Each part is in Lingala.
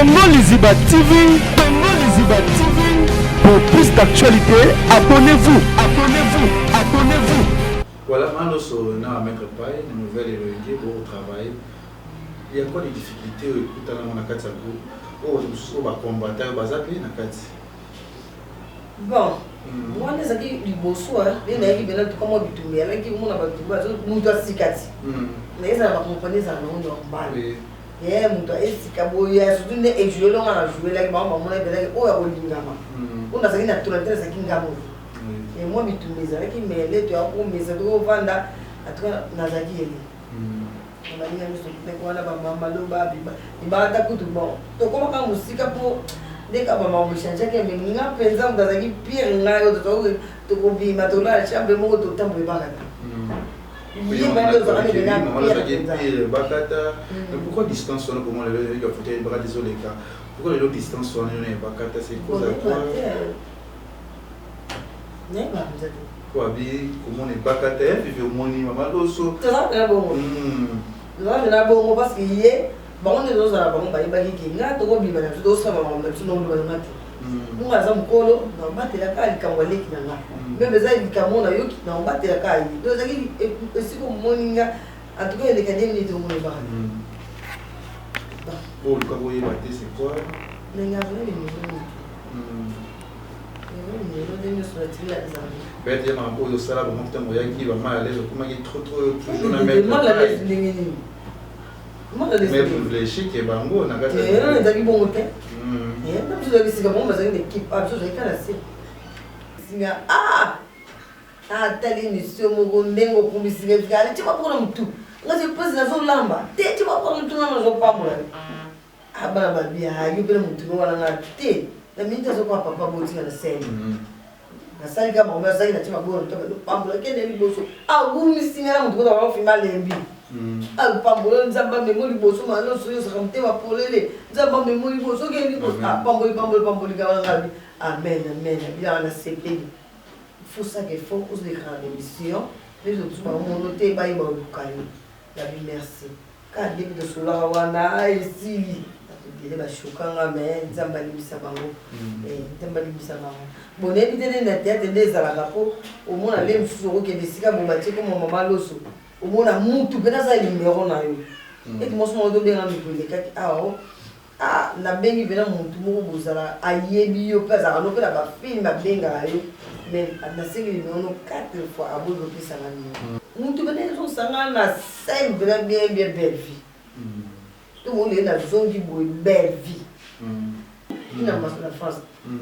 Congo Liziba TV, Congo Liziba TV. Pour plus d'actualités, abonnez-vous, abonnez-vous, abonnez-vous. Voilà, Maloso na Maître Pai, na nouvelle elongi pour travailler. Il y a quoi de difficultés ekutana na kati ya groupe oyo mosusu oyo bacombattants oyo baza mpe na kati? Bon, wana ezalaki liboso nde nayaki mpena tuka mwa bitumba eyalaki mona batumba moto asika ti na ezala bakompani ezala nango normal. Ye moto esika boye, surtout nde ejouelonga na jouelaki bango, bamona mpenzaki oyo ya kolingama oyo nazalaki na tola te, nazalaki ngambo mwa bitumba ezalaki, mais nde toya komesa, tokovanda atuka nazalaki ele na baninga nyonso ndenge wana, bamama loba libanda kutu. Bon, tokomaka mosika mpo nde ka bamambo echangeaki, mais nga mpenza moto azalaki pire, ngai oyo tokobima, tolala chambre moko, totambola ebaka te. Ye bande ozalaka nde mpenza pire mpenza. Bakata, mais pourquoi distance wana? Comment lelo yoka fauteuil bakata ezoleka? Pourquoi lelo distance wana yo na ebakata? C'est cause à quoi? Nayeba mpenza te. Po abi komona ebakata ya vivi, omoni mama Loso. Toza mpena bongo, toza mpena bongo, parce que ye bango nde tozala, bango bayebaki ke nga tokobima na biso, tokosala makambo na biso ndongo balonga te. Munga aza mokolo, naobatelaka likambo aleki na nga, même eza likambo nayoki, naobatelaka ye. Donc ezalaki esika omoni nga, en tout cas eleka nde nini tomona ebaka. Po oluka koyeba te c'est quoi? Ndenge azali numéro te, numéro nde nyonso natili ezala. Peut-être ya makambo oyo osala bango ntango oyaki, bama à l'aise, okomaki trop trop toujours na mal à l'aise ndenge nini? Mal à l'aise? Mais privilégié ke bango na kati. Ezalaki bongo te. Na biso ezalaki sika, bango bazalaki na équipe, biso ozalaki kaka na se singa. Ah, atali émission moko ndenge okumisika esika ale tia maboko na motu, nga se mpasi nazolamba te, tia maboko na motu nga nazopambola. Bana babia yo mpena motu no wana, nga te na miniti azokoa papa botika na scène. Nasali kaka makambo asali, natie maboko na motu, pambola, kende liboso. Agumisi nga na motu kota bafima alembi, apambola, Nzambe amemo liboso, ma nyonso nyosaka motema polele, Nzambe amemo liboso, okende liboso. Pamboli, pamboli, pamboli kaka nga bi amen, amen. Abilaka na sepeli fosaka efo ozolekaka na émission mpe biso bamono te, bayeba oluka yo. Nabi merci kaka ndenge tosololaka wana esili. Bato ebele bashokanga, mais Nzambe alimbisa bango, Nzambe alimbisa bango. Bon, nayebi te nde na théâtre nde ezalaka, mpo omona nde mosusu okokende esika bo batie koma mama Loso, omona mutu mpena aza numero na yo eti mwasi moko tobenga mikolo elekaki awa. Ah, nabengi mpena motu moko bozala ayebi yo mpe azalaka no mpe na bafilm, abengaka yo, mais nasengi numero no quatre fois, aboyi kopesanga numero. Motu mpena ezosanga na scène mpena bien bien, belle vie to molele, nazongi boye, belle vie tina na France.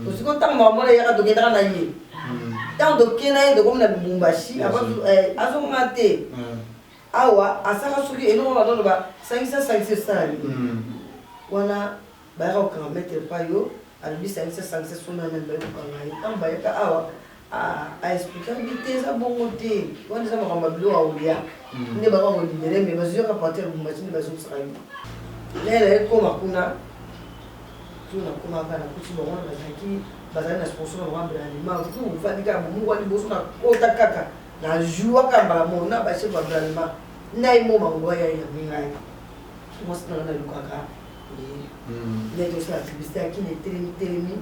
Osiko ntango makambo eyaka, tokendaka na ye, ntango tokende na ye, tokomi na Lubumbashi, azonga te awa, asaka soki eloko bazoloba sangisa sangisa esala nini wana, bayaka kokanga maître pa yo, alobi sangisa sangisa sona nani, baye kokanga ye. Ntango bayaka awa, aexpliquaki te, eza bongo te, wana eza makambo ya biloko akolia nde baka kolibérer, mais bazwaka partir ya Lubumbashi nde bazokisaka ye. Lele ekoma kuna tu, nakomaka, nakuti bango wana bazalaki, bazali na sponsor na bango Bralima. Ovandi kaka bomoko wa liboso, nakota kaka najuaka mbala moko na bachef ya Bralima, nai mo bango baya yambi ngai, mwasi nanga nalukaka nde tosala publicité akini etelemi telemi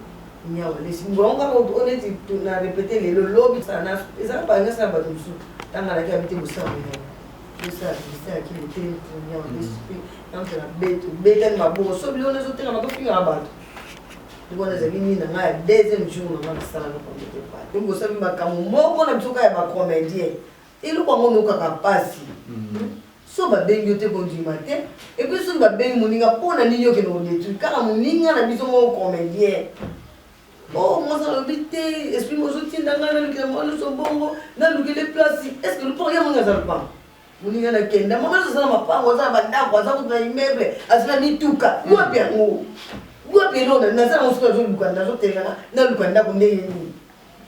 nyawa lesi bango kaka o neti na répété lelo lobi ezala bangasala bato mosusu. Ntango alaki abi te bosala boye, tosala publicité akini etelemi telemi nyawa lesi mpe namoto na beto betani maboko so biloko ezotengama, tofingaka bato. Wana ezali nini na ngai ya deuxième jour na ngai nasalaka komete pa bosali makambo moko na biso kaka ya bacomédien, eloko yango nokaka mpasi. So babengi yo te, kondima te. Et puis soki babengi moninga, mpo na nini okende kodétruire kaka moninga na biso moko comédien? O mwasi alobi te, esprit mozotinda ngai nalukela mwana nyonso bongo, nalukele place. Est ce que lupango ya moninga aza lupango? Moninga nakenda, mama nyonso aza na mapango, aza na bandako, aza kutu na immeuble, aza na mituka, wapi yango, wapi eloko naza nango? Soki nazoluka, nazotelengana, naluka ndako ndenge nini?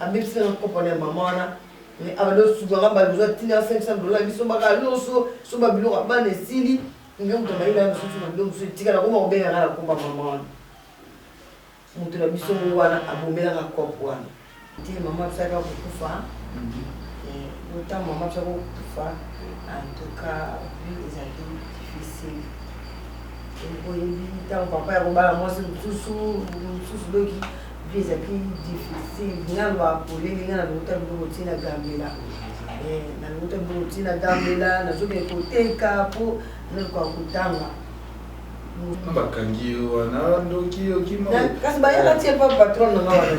Abebisinanga kopona ya mama wana, abandi osukanga mbala kozwa ntina 500 $ biso baka loso so babiloko ya bana esili. Nge moto mayela ya mosusu na biloko mosusu etikala, koma kobengaka na komba mama wana, moto na biso ngo wana abomelaka kope wana te. Mama biso ayaka kokufa, ntango mama biso akokufa, en tout cas vie ezalaki difficile. Oyebi ntango papa ya kobala mwasi mosusu mosusu, doki vie ezalaki difficile. Nga nalobaka polele, nga nalokota biloko ntina gambela, nalokota biloko ntina gambela, nazokende koteka mpo naluka kotanga. Bakangi yo wana, ndoki okima. Kasi bayaka tie pa patron na nga wana,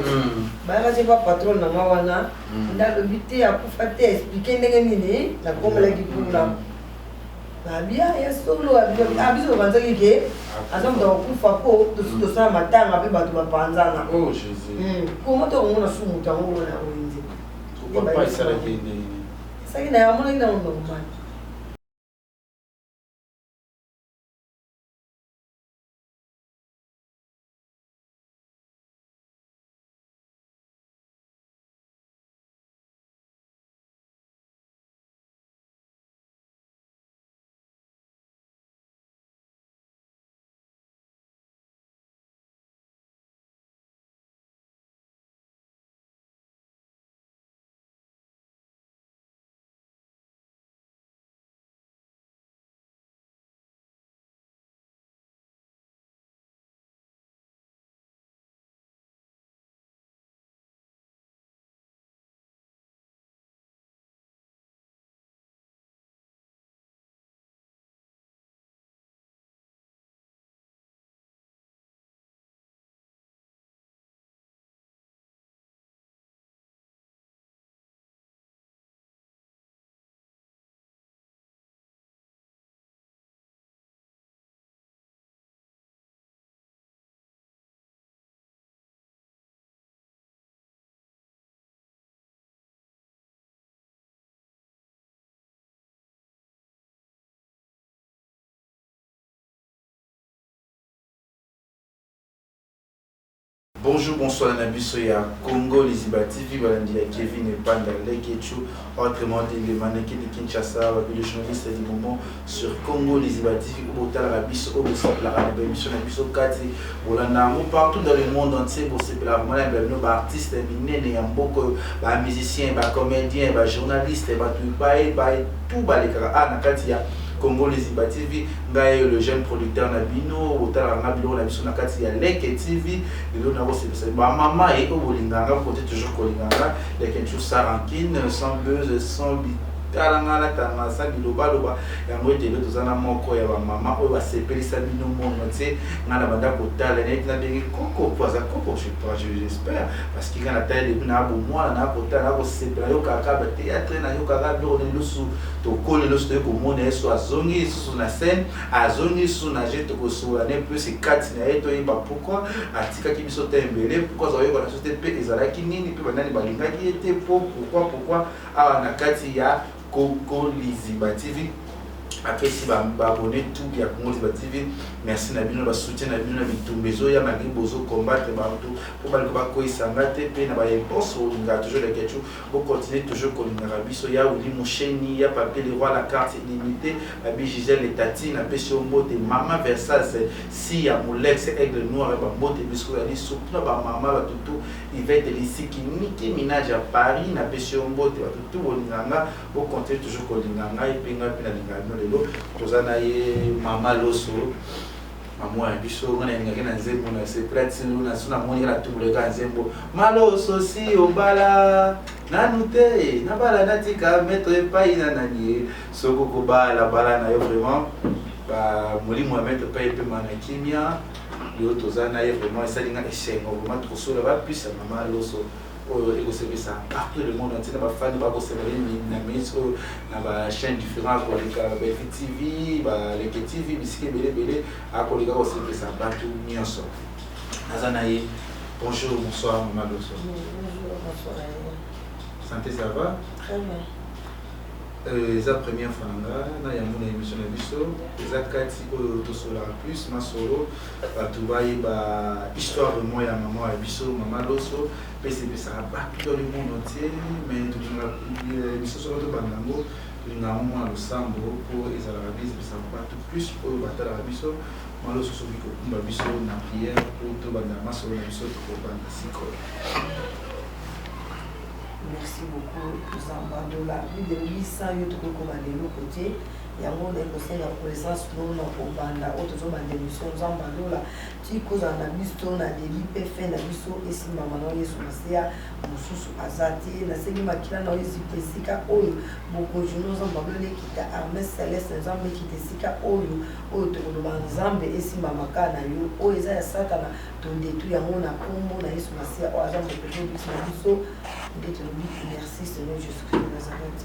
bayaka tie pa patron na nga wana, nde alobi te akufa te, expliquer ndenge nini nakomelaki kuna. Babia ya solo, biso tobanzaki ke aza moto akokufa mpo tosi tosala matanga mpe bato bapanzana. Koma tokomona su moto yango wana wenze. Papa esalaki ndenge? Esalaki na ye, amonaki nango normal. Bonjour, bonsoir na biso ya Congo Liziba TV, balandi ya Kevin Epanda Lekechu, autrement dit le mannequin de Kinshasa, le journaliste du moment sur Congo Liziba TV, botalaka biso, oyo bosepelaka na baémission na biso kati, bolanda yango partout dans le monde entier, bosepelaka vraiment na bino baartiste minene ya mboka oyo, bamusicien, bacomédien, bajournaliste, bato baye baye tout balekaka a na kati ya Congo Liziba TV. Ngai le jeune producteur na bino, botalaka nga biloko na biso na kati ya Leke TV. Lelo nakosepesa bamama ye oyo bolinganga, kote toujours kolinganga Leke Nchu sans rancune, sans buzz, sans bitala nga natanga, sans bilobaloba. Yango ete lelo toza na moko ya bamama oyo basepelisa bino mono tie. Ngai na banda kotala neti nabengi koko po aza koko, j'espère, parce que ngai natali depuis na bomwana, na kotala, na kosepela, yokaka bathéâtre, nayokaka biloko na lusu. Tokoli nyonso, toyei komona ye so azongi lisusu na scène, azongi lisusu na jeu. Tokosola ne plus kati na ye, toyeba pourquoi atikaki biso te ebele, pourquoi aza koyoka na biso te, mpe ezalaki nini, mpe banani balingaki ye te, mpo pourquoi, pourquoi. Awa na kati ya Koko Liziba TV, apesi baabonné tout ya Congo Liziba TV merci na bino, basoutien na bino na bitumba ezoya, malgré bozocombattre bato mpo baliko bakweyisanga te, mpe na baréponse olingaka toujours Lekechu, bocontinue toujours kolingaka biso. Ya Wili Musheni, ya Papier le Roi, la carte illimité, babi Gisèle Etati, napesi yo mbote. Mama Versas si ya Molex Aigle Noir, bambote biso ya lisu mpona bamama batutu. Ivete Lisiki, Niki Minage ya Paris, napesi yo mbote. Batutu bolinganga, bocontinue toujours kolinga ngai, mpe ngai mpe nalingaka bino. Lelo toza na ye mama Loso, mama ya biso. Ngai nalingaki na nzembo na sepela tino na so namoni kaka natubulaka nzembo Maloso si obala nanu te, nabala natika maître epai na nani ye. Soki okobala, bala na yo vraiment. Molimo ya maître epai epema na kimia. Lelo toza na ye, vraiment esali nga esengo. Vraiment tokosola bapuce ya mama Loso oyo ekosepesa partout le monde entier, na bafani bakosepela na minutes oyo na bachaîne différent, akoleka Belvi TV, Baleke TV, bisika ebele ebele akoleka kosepesa bato nyonso. Naza na ye. Bonjour, bonsoir mama Loso. Bonjour, bonsoir. Santé, ça va? Très bien. Eza première fois na nga na yango na émission na biso. Eza kati oyo tosolaka plus masolo, bato bayeba histoire vraiment ya mama ya biso, mama Loso, mpe esepesaka bato dans le monde entier. Mais tolingaka émission, soko tobanda yango, tolingaka yango mwana losambo mpo ezalaka bien, esepesaka bato plus oyo batalaka biso. Mama Loso, soki kokumba biso na prière mpo tobanda masolo na biso, tokobanda sikoyo. Merci beaucoup, Nzambe Adola. Plus de 800 yo tokoki kobanda eloko te. Yango naye kosenga presence no na kobanda oyo tozobanda emission. Nzambe alola, ti kozala na biso na début mpe fin na biso, esimbama na Yesu Masiya, mosusu aza te. Nasengi makila na yo ezipa esika oyo, bokonzi no Nzambe alola ekita, armée céleste Nzambe ekita esika oyo. Oyo tokoloba, Nzambe, esimbama kaka na yo. Oyo eza ya Satana, todétruire yango na nkombo na Yesu Masiya oyo aza mokonzi obikisi na biso. Nde tolobi merci Seigneur Jésus Christ de Nazareth.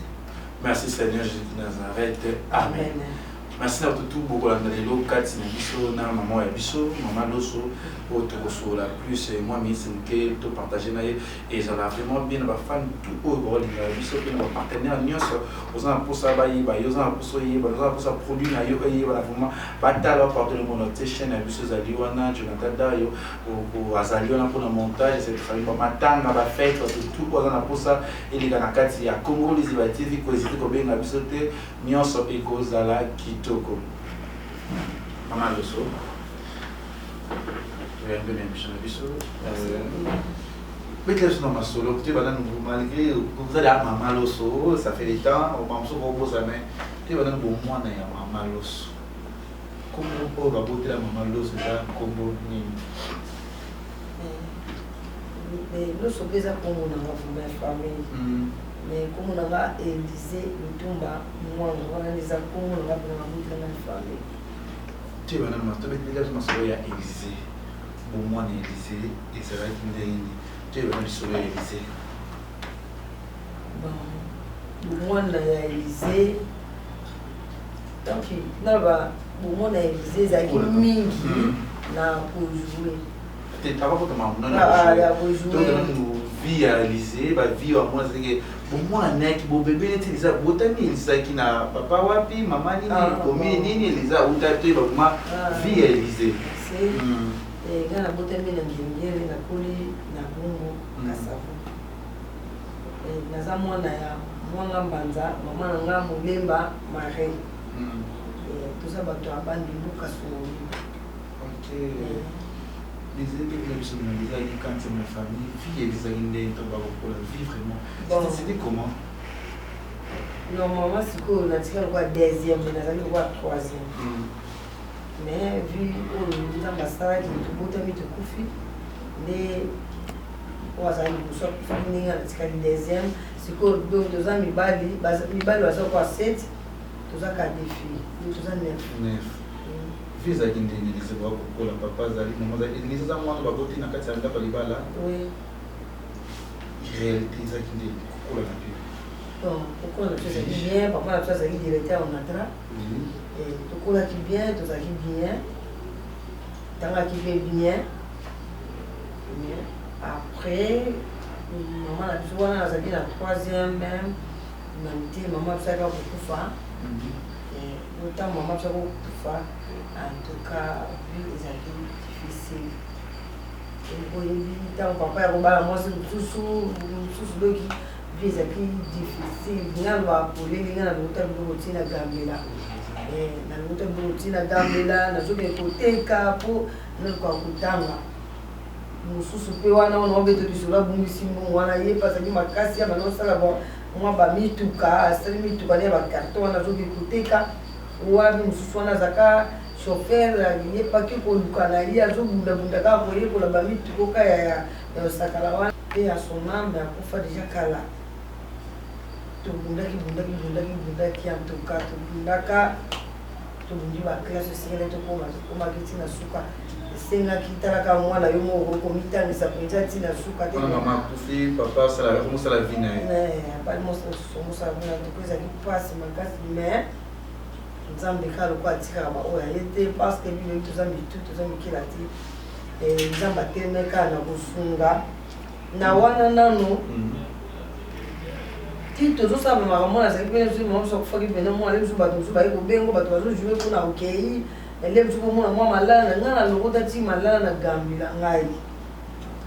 Merci Seigneur Jésus de Nazareth, amen. Merci na bato tu bokolanda lelo kati na biso na mama ya biso, mama Loso, oyo tokosolola plus mwa minisi moke, topartage na ye, ezala vraiment bien. Na bafan tout oyo baolingaka biso mpe na bapartenaire nyonso, oza na mposa bayeba yo, oza na mposa oyebana, oza na mposa produit na yo eyebana vraiment, batala partout le monde entier. Chaîne ya biso ezali wana, Jonathan Dayo azali wana mpona montage, etc. Bamatanga, bafête, bato tout oyo aza na mposa eleka na kati ya Congo Liziba TV, kohésiter kobenga biso te, nyonso ekozala kitoko. Mama Loso, toyambi na émission na biso. Betela biso na masolo te bana, malgré vous allez à mama Loso, ça fait le temps bamosusu kobosa, mais te bana bomwana ya mama Loso, kombo oyo babotela mama Loso eza kombo nini? Loso mpe eza kombo nanga vraiment famille, mais kombo nanga Élise Lutumba Mwanga. Wana eza kombo nanga mpena babotela na famille. Te bana, tobetela biso masolo ya Élise, bomwana Élise ezalaki ndenge nini? Toyebana lisolo ya Élise. Bon, bomwana ya Élise, donc naloba bomwana ya Élise ezalaki mingi na kojouer. Ya kojouer. Vie ya Élise, bavie ya mwana ezalaki bomwana nayaki bobebe neti Élise abotami, Élise na papa wapi, mama nini, komi nini, Élise auta, toyeba vraiment vie ya Élise. Nga nabotami na Ngengere, nakoli na Bongo Kasavu. Naza mwana ya Mwanga Mbanza, mama na nga Molemba Marie. Toza bato ya Bandundu, Kasongoli. Ezalaki biso na ezalaki quantième na famille. Vie ezalaki ndenge to bakokola, vie vraiment, c'était comment? Normalement sikoyo natika lokola deuxième, mais nazali lokola troisième. Mais vu oyo Nzambe asalaki, tobotami, tokufi, nde oyo azali liboso akufaki, ndenge natikali deuxième. Sikoyo donc toza mibali, mibali baza lokola sept, toza ka deux filles, donc toza neuf. Neuf. Vie ezalaki ndenge Elise bakokola, papa azali, mama azali, Elise aza mwana baboti na kati ya ndako ya libala. Oui. Réalité ezalaki ndenge kokola na bino? Bon, kokola na biso ezalaki bien. Papa na biso azalaki directeur Onatra. Tokolaki bien, tozalaki bien, tangaki mpe bien bien. Après mama na biso wana, nazalaki na troisième humanité, mama biso ayaka kokufa. Ntango mama biso akokufa, en tout cas vie ezalaki difficile. Oyebi, ntango papa ya kobala mwasi mosusu mosusu, doki vie ezalaki difficile. Nga loba polele, nga nalokota biloko ntina Gambela, nalokota biloko ntina Gambela, nazokende koteka mpo naluka kotanga. Mosusu mpe wana wana obeto lisolo, abungisi mbongo wana. Ye mpe azalaki makasi ya bana, osala mwa bamituka, asali mituka ne ya bacarton wana, azokende koteka wapi. Mosusu wana azalaka chauffeur, yepaki koluka na ye, azobundabunda kaka koyekola bamituka oka ya osakala wana mpe ya son âme, akufa déjà kala. Tobundaki, bundaki, bundaki, bundaki, en tout cas tobundaka, tobundi baclasse esengeli tokoma, tokomaki ntina suka. Esengaki talaka mwana yo moko komitangisa mpenza ntina suka te. Mama akufi, papa mosala vie na ye. Apali mosala vie na ye, toko ezalaki mpasi makasi, mais Nzambe kaka lokola atikaka baoyo aye te, parce que bino toza mitu, toza mikila te. Nzambe ateleme kaka na kosunga na wana nano ti tozosala bamakambo wana. Azalaki pene biso, mama biso akufaki pene mwana biso, bato mosusu baye kobengo, bato bazojouer mpona okei ele mosusu komona mwa malala na ngai, nalokota ti malala na Gambela ngai.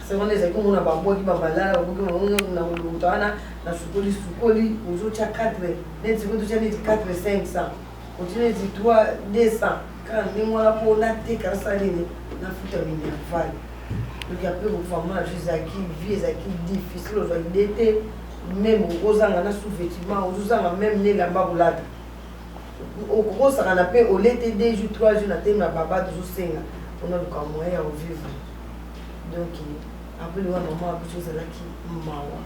Se wana ezalaki komona babwaki bamalala, babwaki na kolokota wana, nasukoli sukoli, ozotya 4 neti sikoyo totya neti 4 500, otie neti 3 200, kaka ndenge wana mpo nateka, nasala nini, nafuta minerval. Donc après kokufa mwana biso, ezalaki vie ezalaki difficile. Ozwa idée te, même ozanga na sous-vêtement, ozozanga même na elamba kolata. Okokosakana mpe olie te 2 jours, 3 jours na teme na baba, tozosenga mpona luka moyen ya kovivre. Donc après liwa mama biso, ezalaki mawa.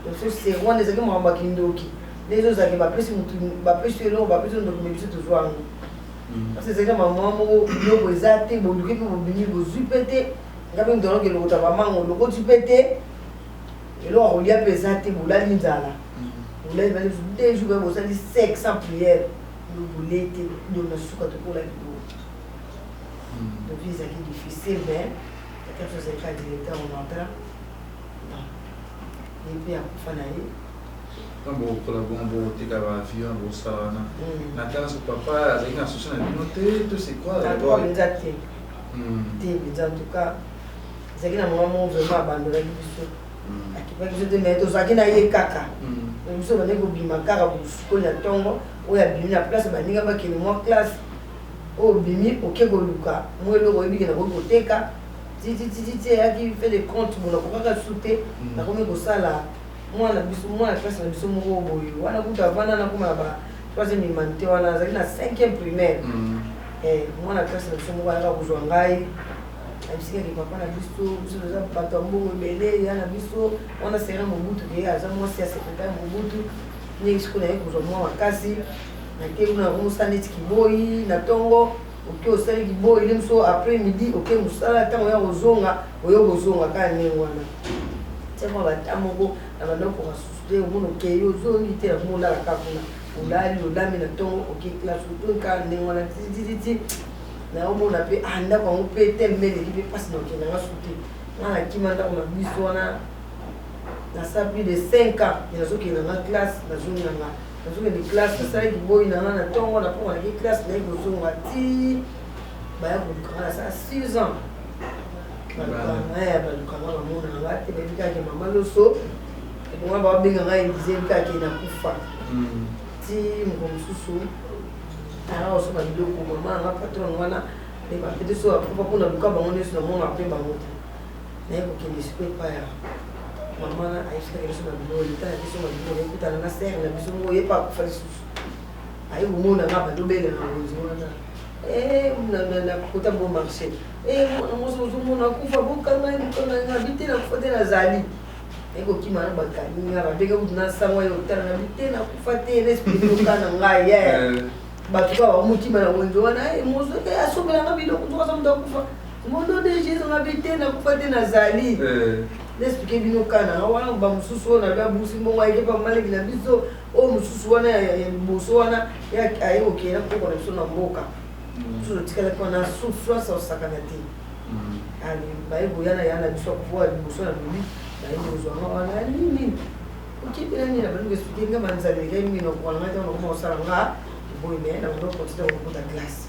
Donc so sero wana ezalaki makambo ya kindoki nde ezozalaki, bapesi motu, bapesi eloko, bapesi ndoki, me biso tozwa yango parce que ezalaki na mama moko, biloko eza te, boluki mpe bobimi, bozwi mpe te. Nga mpe moto anoki elokota bamango, olokoti mpe te, eloko ya kolia mpe eza te, bolali nzala, bolali bali 2 jours, mpe bosali sec sans prière, bolie te. Donc na suka tokola biloko. Donc vie ezalaki difficile, mais tata biso azalaki kaka directeur Onatra. Bon, ye mpe akufa na ye. Ntango bokokola bongo, boteka baavion, bosala wana na tala so, papa azalaki na souci na bino te to c'est quoi? Mpenza te, te mpenza. En tout cas ezalaki na mama moko vraiment abandonaki biso, akipaki biso te, mais tozalaki na ye kaka. Biso bandaki kobima kaka bosukoli na ntongo, oyo abimi na place, baninga bakende mwa classe, oyo obimi oke koluka mwa eloko oyebike nakoki koteka titititi. Eyaki fait de compte bo nakokaka su te, nakomi kosala mwana biso, mwana classe na biso moko boye wana kuta avanda, nakoma na ba troisième humanité wana, azalaki na cinquième primaire. Mwana classe na biso moko ayaka kozwa ngai, abisikaki papa na biso, biso toza bato ya mbongo ebele ya na biso wana, sere Mobutu ke aza mwasi ya secrétaire Mobutu. Ndenge sikoyo naye kozwa mwa makasi, nake kuna, nakomosala neti kiboyi na ntongo, oke osali kiboyi nde moso, après midi oke mosala, ntango oya kozonga, oyo kozonga kaka ndenge wana. Tia mwa bata moko na banda okoka susu te, omona okei, ozongi te, nakoma olala kaka kuna, olali, olami na ntongo, oke classe, ozongi kaka ndenge wana titititi. Naomona mpe ah, ndako yango mpe telema eleki mpe mpasi na okendanga su te. Nga nakima ndako na biso wana, nasala plus de 5 ans me nazokende nga classe, nazongi na nga, nazokende classe, nasalaki boyi na nga na ntongo, na mpongo naki classe, nayi kozonga ti baya koluka nga. Nasala 6 ans, balukanga, bamona nga te, bayebi kaka mama Loso ebonga, babenga ngai Elize, yebi kaka nakufa. Ti moko mosusu aya kosomba biloko, mama nanga patron wana bapete so akufa mpona luka bango nyonso, namona mpe bango te. Naye kokende siko epai ya mama na ayebisikaki biso na biloko, leta na biso na biloko, ekutana na sere na biso moko, ye mpe akufa lisusu. Aye komona nga, bando na wenze wana na kota Bon Marché, mwana mwasi ozomona akufa, bokanga ye, bokanga nga bi te, nakufa te, nazali ekokima na bakangi nga, babenge kutu na sango ye otala na bi te, nakufa te, na expliquer oka na ngai ye. Bato kaka bamokima na wenze wana, mozo asombelanga biloko, nzoka moto akufa, mondo de Jésus. Nga bi te, nakufa te, nazali, na expliquer bino ka na wana. Bamosusu oyo nabi abusi mbongo, ayeke pa maleki na biso oyo mosusu wana ya liboso wana, aye kokende koko na biso na mboka mosusu, otikalaki wana souffrance osakana te. Ale baye koya na ya na biso akufa liboso na lobi, baye kozwanga wana nini, okipela nini, na bandi koexpliquer nga banzala elekaki mingi, nakoka na ngai te, nakoma kosala nga boye, me na bando continuer kokota classe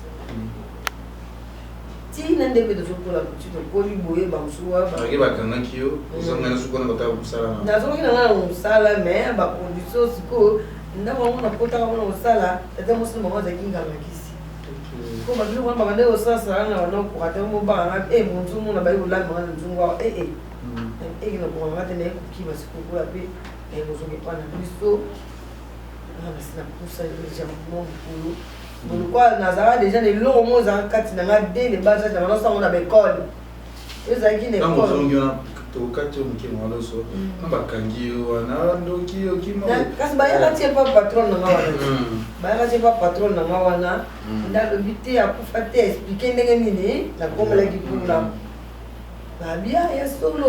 ntina nde mpe tozokola kuti, tokoli boye, bamosusu. Bakangaki yo, ozonga na suku wana kotaka mosala? Nazongi na ngai na mosala, mais bacondition sikoyo, ndako yango nakotaka mpona kosala, tata mwasi na bango azalaki nganga kisi, po babiloko wana babandaki kosalasala na banda kokoka te. Mobanga e monzu mona bayi kolamba nga na nzungu awa, ee eke nakoka nga te, naye kokima sikoyo mpe naye kozonga epa na biso. Nga nasi napusa deja mwa mokolo bolokwa, nazalaka deja na eloko moko ezalaka kati na nga de le bas âge, na banda osango na baekole ezalaki na ekole. Ozongi wana, tokati yo moke, mwa Loso, na bakangi yo wana, ndoki okima. Kasi bayaka tie pa patron na nga wana, bayaka tie pa patron na nga wana, nde alobi te akufa te, expliquer ndenge nini nakomelaki kuna. Babia ya solo,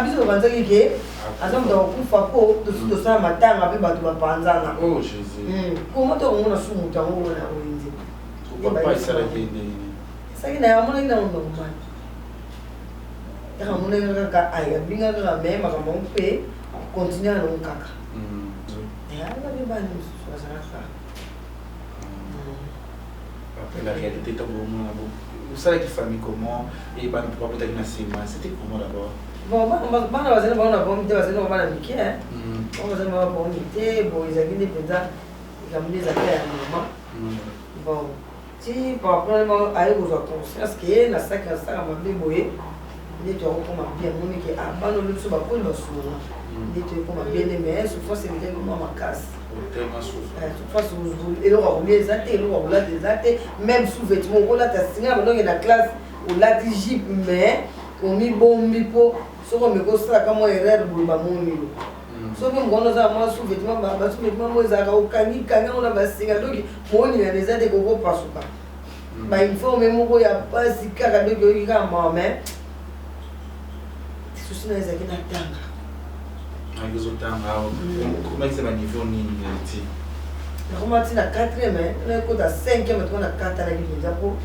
biso tobanzaki ke aza moto akokufa mpo tosi tosala matanga mpe bato bapanzana. Koma tokomona su moto yango wana wenze. Esalaki na ye, amonaki nango normal kaka, amonaki kaka ayabinga kaka, me makambo yango mpe continue nango kaka. Aza bana mosusu azalaka. Après la réalité, ntango omona osalaki famille comment, et bana mpe babotaki na nsima, c'était comment d'abord? Bon, bana bazali bango na bomi te, bazali bango bana mike, bango bazali bango bomi te. Bon, ezalaki nde mpenza likambo nde ezalaki ya mama. Bon, ti par rapport aye kozwa conscience ke nasalaki, nasala mabe boye. Nde toyakokoma bien, moni ke ah, bana olobi biso bakoli basunga, nde toyekoma bien nde, mais souffrance elekaki mwa makasi. Souffrance, eloko ya kolia eza te, eloko ya kolata eza te, même sous-vêtement okolata singa na bandonge na classe, olati jupe mais omibombi, mpo soki omeki osalaka mwa erreur boye, bamoni yo. Soki mokolo oza na mwa sous-vêtement, basous-vêtement mo ezalaka okangi kangi yango na basinga, donc moningana eza te, kokopasuka. Bauniforme moko ya pasi kaka, donc oyoki kaka mawa, mais susi na ezalaki na tanga. Ozotanga, okomakisa baniveau nini ti? Nakoma ti na 4e, nakota 5e, toko nakatanaki mpenza, mpo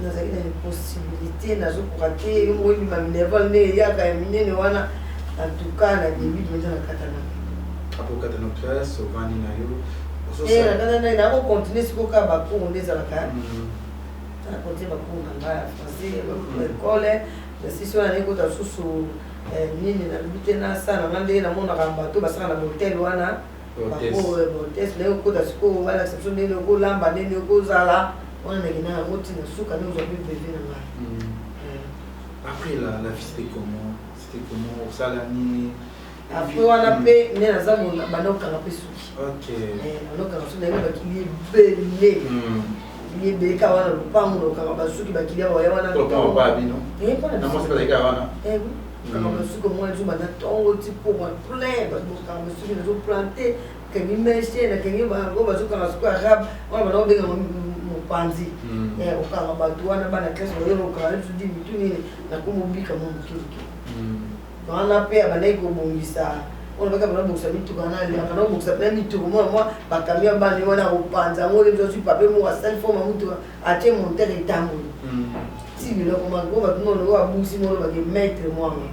nazalaki na impossibilité, nazokoka te. Yo moko oyebima minerval nde eyaka ya minene wana. En tout cas, na début mpenza nakatanaki. Après okata na classe, ovandi na yo? Nakatana, nakocontinue sikoyo kaka bacours nde ezalaka. Na continue bacours na ngai ya français, école. Nasisi wana, nakota lisusu nini, nalobi te, nasala nanga ndenge namonaka bato basala na bahotel wana, bahôtesse. Naye kokota sikoyo, balakisa biso ndenge okolamba, ndenge okozala wana. Nakenda yango ntina suka nde ozwa mpe brevet na ngai. Après la vie, c'était comment? C'était comment? Osala nini? Après wana mpe nde naza banda kokanga mpe suki. Banda kokanga suki, nayebi bakili ebele, bakili ebele kaka wana lopango, na kokanga basuki, bakili baya wana. Kanga basuki, omona biso banda ntongo ti pokwa plein, bato bokanga basuki, nazoplante, kangi mèche, nakangi bango bazokanga suki arabe wana, banda kobenga mopanzi, okanga bato wana, bana classe bayo okanga biso di mitu nini, nakomobika mwa moke moke wana. Mpe abandaki kobongisa wana, baka banda kobongisa mituka wana, banda kobongisa mpena mituka, mona mwa bakambi ya bana wana, kopanza yango, biso azwi papier moko, asali forme ya mutuka, atie moteur, etamboli ti biloko mako bato nono oyo abungisi mono bake maître mwanga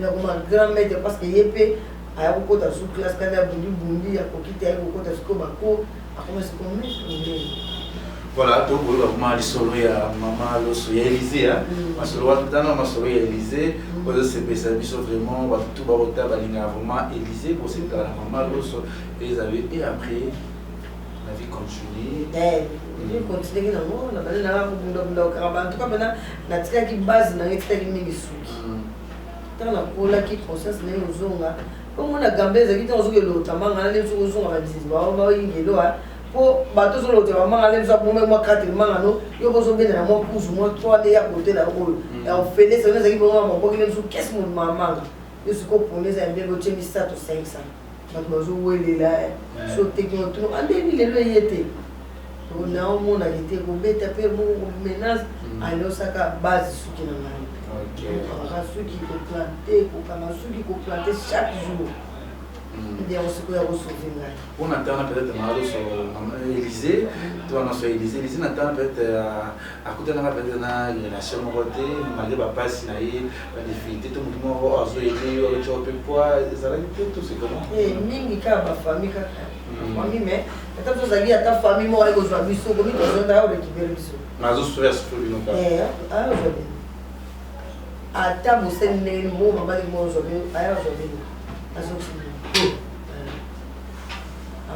yakoma grand maître, parce que ye mpe aya kokota sous classe kandi abundi bundi, akoki te, aye kokota sikoyo bacours, akoma sikoyo maître monene. Voilà, tokoyoka kuma lisolo ya mama Loso ya Élysée, masolo wana, tana masolo ya Élysée oyo ezosepelisa biso vraiment. Bato tu bakota balingaka vraiment Élysée, kosepelaka na mama Loso ezali. Et après, la vie continue. Vie continueki nango, na bandi nanga kobundabunda, kokanga ba en tout cas mpena natikaki base nanga, etikaki mingi suki. Ntango nakolaki, conscience ndenge ozonga mpo mona gambe ezalaki, ntango ozoki elota manga na ndenge soki ozonga bandindi baoyingelo, mpo bato ozolota bamanga nde biso abombe mwa 4 manga no, yo bozobenda na mwa kuzu mwa 3 nde ya kotela oyo ya ofelesa wana, ezalaki bongo. Babwaki nde biso kese mobima ya manga, yo sikoyo ponde eza ya mbembe, otie misato 500, bato bazowelela. So oteki otunu andeni lelo eye te, naomonaki te kobeta mpe moko menace alosaka base suki na ngai, kokanga suki, koplante, kokanga suki, koplante chaque jour, nde yango sikoyo ya kosauve ngai. Mpona ntana peut-être mama Loso Élysée to wana so Élysée, Élysée na ntana peut-être akutanaka peut-être na relation moko te, malgré bapasi na ye, badifficulté to motu moko azoyede yo, azotia mpe poids ezalaki te, to c'est comment? Mingi kaka bafamille, kaka famille, mais ata biso ozalaki, ata famille moko ayi kozwa biso, komi tozonda aorécupere biso. Azosouffrir, asouffrir bino kaka. Ayozwa bino, ata bosali ndenge nini, moko mama ndenge moko ozwa bino, aya ozwa bino, azokisa bino,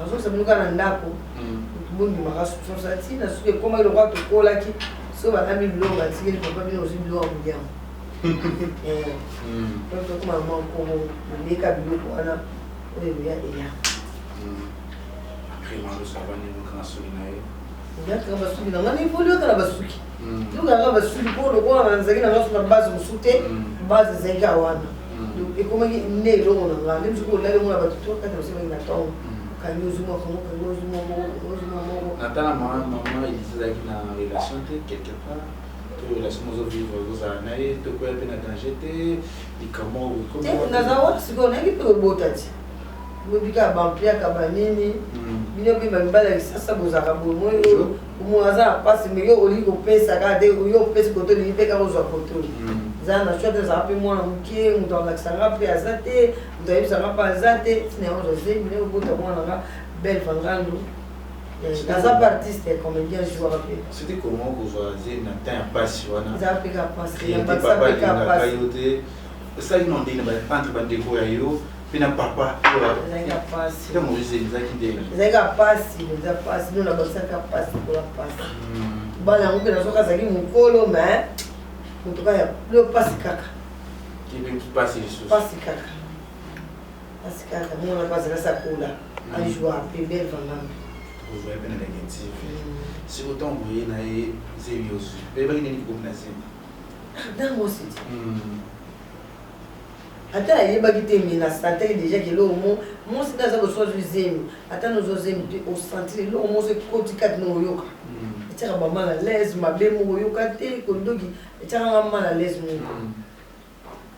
azokisa bino kaka na ndako. Bondimaka sosa ntina soki ekomaki lokola tokolaki, soki balambi biloko, batikeli papa bino, ozwi biloko ya koliango, tokoma mwa nkomo, oleka biloko wana oyo eya eya. Après, mama Loso avandi, okanga suki na ye? Yakaka basuki na ngai, naevoli kaka na basuki, yokaka basuki, mpo lokola nazalaki na nga so na base mosusu te, base ezalaki kaka wana, ekomaki nde eloko na nga nde soki olali ngo na bato to kati basemaki na ntongo, kangi ozwi mwa kango, kangi ozwi mwa moko, kangi ozwi mwa moko. Na tala mama Élysée azalaki na relation te quelque part, to relation ozovivre, ozozala na ye, to koya mpe na danger te, likambo? Te, naza wapi sikoyo, nayaki mpe kobota ti boyebi kaka bampiaka banini, bino mpe bamibali ya kisasa bozalaka boye, omo aza na mpasi, mais yo olingi kopesa kaka te, yo opesi koto, olingi mpe kaka ozwa koto. Eza na choix te, azalaka mpe mwana moke, moto alakisanga mpe aza te, moto ayebisanga mpe aza te, ntina yango ozwa zemi, naye kobota mwana nga belle vangandu, aza mpe artiste comédien, joueur mpe. C'était comment kozwa zemi na temps ya mpasi wana? Eza mpe ka mpasi. Papa alingaka yo te, esalaki na ndenge entre bandeko ya yo mpe na papa? Ezalaki mpasi. Ntango ozwi zemi, ezalaki ndenge? Ezalaki ka mpasi, eza mpasi no nabakisaka mpasi kola mpasi. Bana yango mpe nazoka, azalaki mokolo, mais Moto kaka ya leo pasi kaka. Kipe pasi lisusu. Pasi kaka. Pasi kaka mwana mpe azala sakola. Ajoua pe belle vanganga. Ozwa pe na Leke TV. Siko ntango boye na ye zemi ozwi. Oyebaki nini kikomi na zemi? Dans moi c'est. Ata nayebaki te mais na sentaki déjà ke eloko mo mwasi nde aza boso azwi zemi ata nozwa zemi te osentir eloko moko ekoti kati na oyoka etiaka ba mal à l'aise mabe moko oyoka te kondoki etiaka nga mal à l'aise moko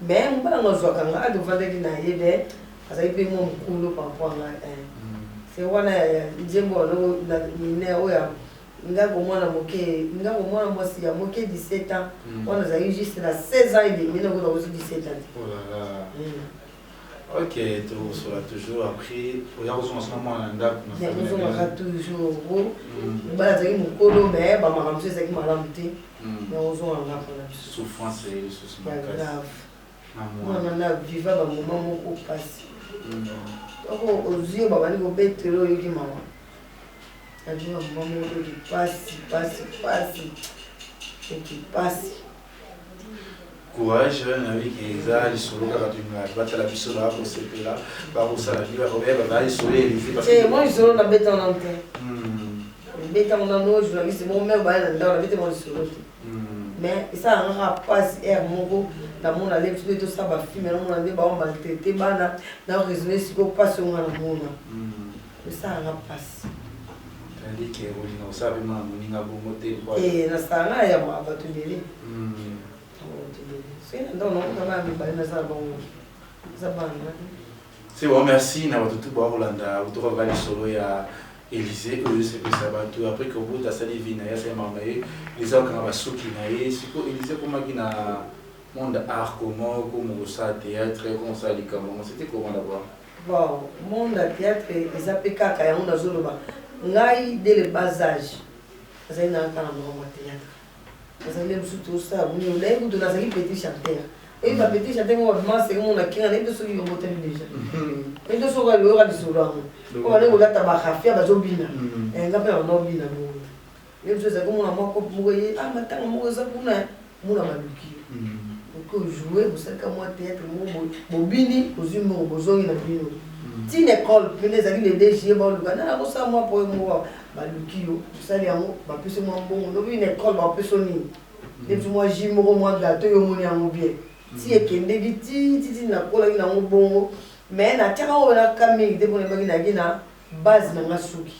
mais mobali yango azwaka nga ade ofandaki na ye mais azalaki mpe mwa mokolo par rapport a ngai se wana nzembo wana mineur oyo Nga ko mwana moke, nga ko mwana mwasi ya moke 17 ans, wana nazalaki juste na 16 ans et demi, nako nakoki 17 ans te. Oh là là. Ok, tokosola toujours après oya kozonga sona mwana na ndako na famille. Kozongaka toujours po mobali azalaki mokolo mais ba makambo mosusu ezalaki malamu te. Nakozonga nga mpona biso. Souffrance eyeli lisusu Ya makasi. grave. Na mwana. Mwana na viva ba moment moko pasi. Oko ozwi yo babandi kobetela oyoki mawa. Nayoka mama moko toki pasi pasi pasi toki pasi. Courage, nayebi ke eza lisolo kaka tolingaka batala biso bakosepela bakosala bi bakoyeba ba lisolo ya Elysée parce que moi lisolo nabeta nanu te, nabeta ngo nanu journaliste moko meme baya na ndako nabeta ngo lisolo te, mais esalaka kaka pasi heure moko namona le biso nde tosala bafilme namona nde bao maltraite bana na raisonne sikoyo pasi oyo nga namona esala nga pasi. C'est-à-dire que olinga kosala mpe mwana moninga bongo te? Eh, nasala nga ya bato ebele, bato ebele soki na ndako nakuta bana mibale nasala bango eza bana. C'est bon, merci na bato tu bakolanda otoka lisolo ya Élysée oyo esepesa bato. Après kobota, asali vie na ye, asali makambo na ye, Élysée akokanga basuki na ye. Sikoyo Élysée akomaki na monde art comment? Komo kosala théâtre, komo kosala likambo yango, c'était comment d'abord? Bon, monde ya théâtre eza mpe kaka yango nazoloba ngai dès le bas âge nazali na kaka na makambo ya théâtre. Nazali nde mosusu tosala nini naye kutu nazali petit chanteur. Oyebi ba petit chanteur moko babima seke moko na kinga nayebi te soki yobotami déjà, nayebi te soki oyoka lisolo yango po bande kolata barafia bazobina, nga mpe na banda obina bongo. Nde mosusu ezalaki omona mwa kope moko ye ah matanga moko eza kuna mona baluki yo oke ojoue bosalika mwa théâtre moko boye bobini ozwi mbongo bozongi na bino ntina école mpene ezalaki le 2 juillet baoluka nana kosala mwa poye moko baluki yo osali yango bapesi mwa mbongo lobi na école bapesi nini nde biso mwa jus moko mwa gâteau yo omoni yango bien ti ekendeki ti ti ti nakolaki nango bongo. Mais natiaka oyo naka mingi te mpona ebaki nayaki na base na nga suki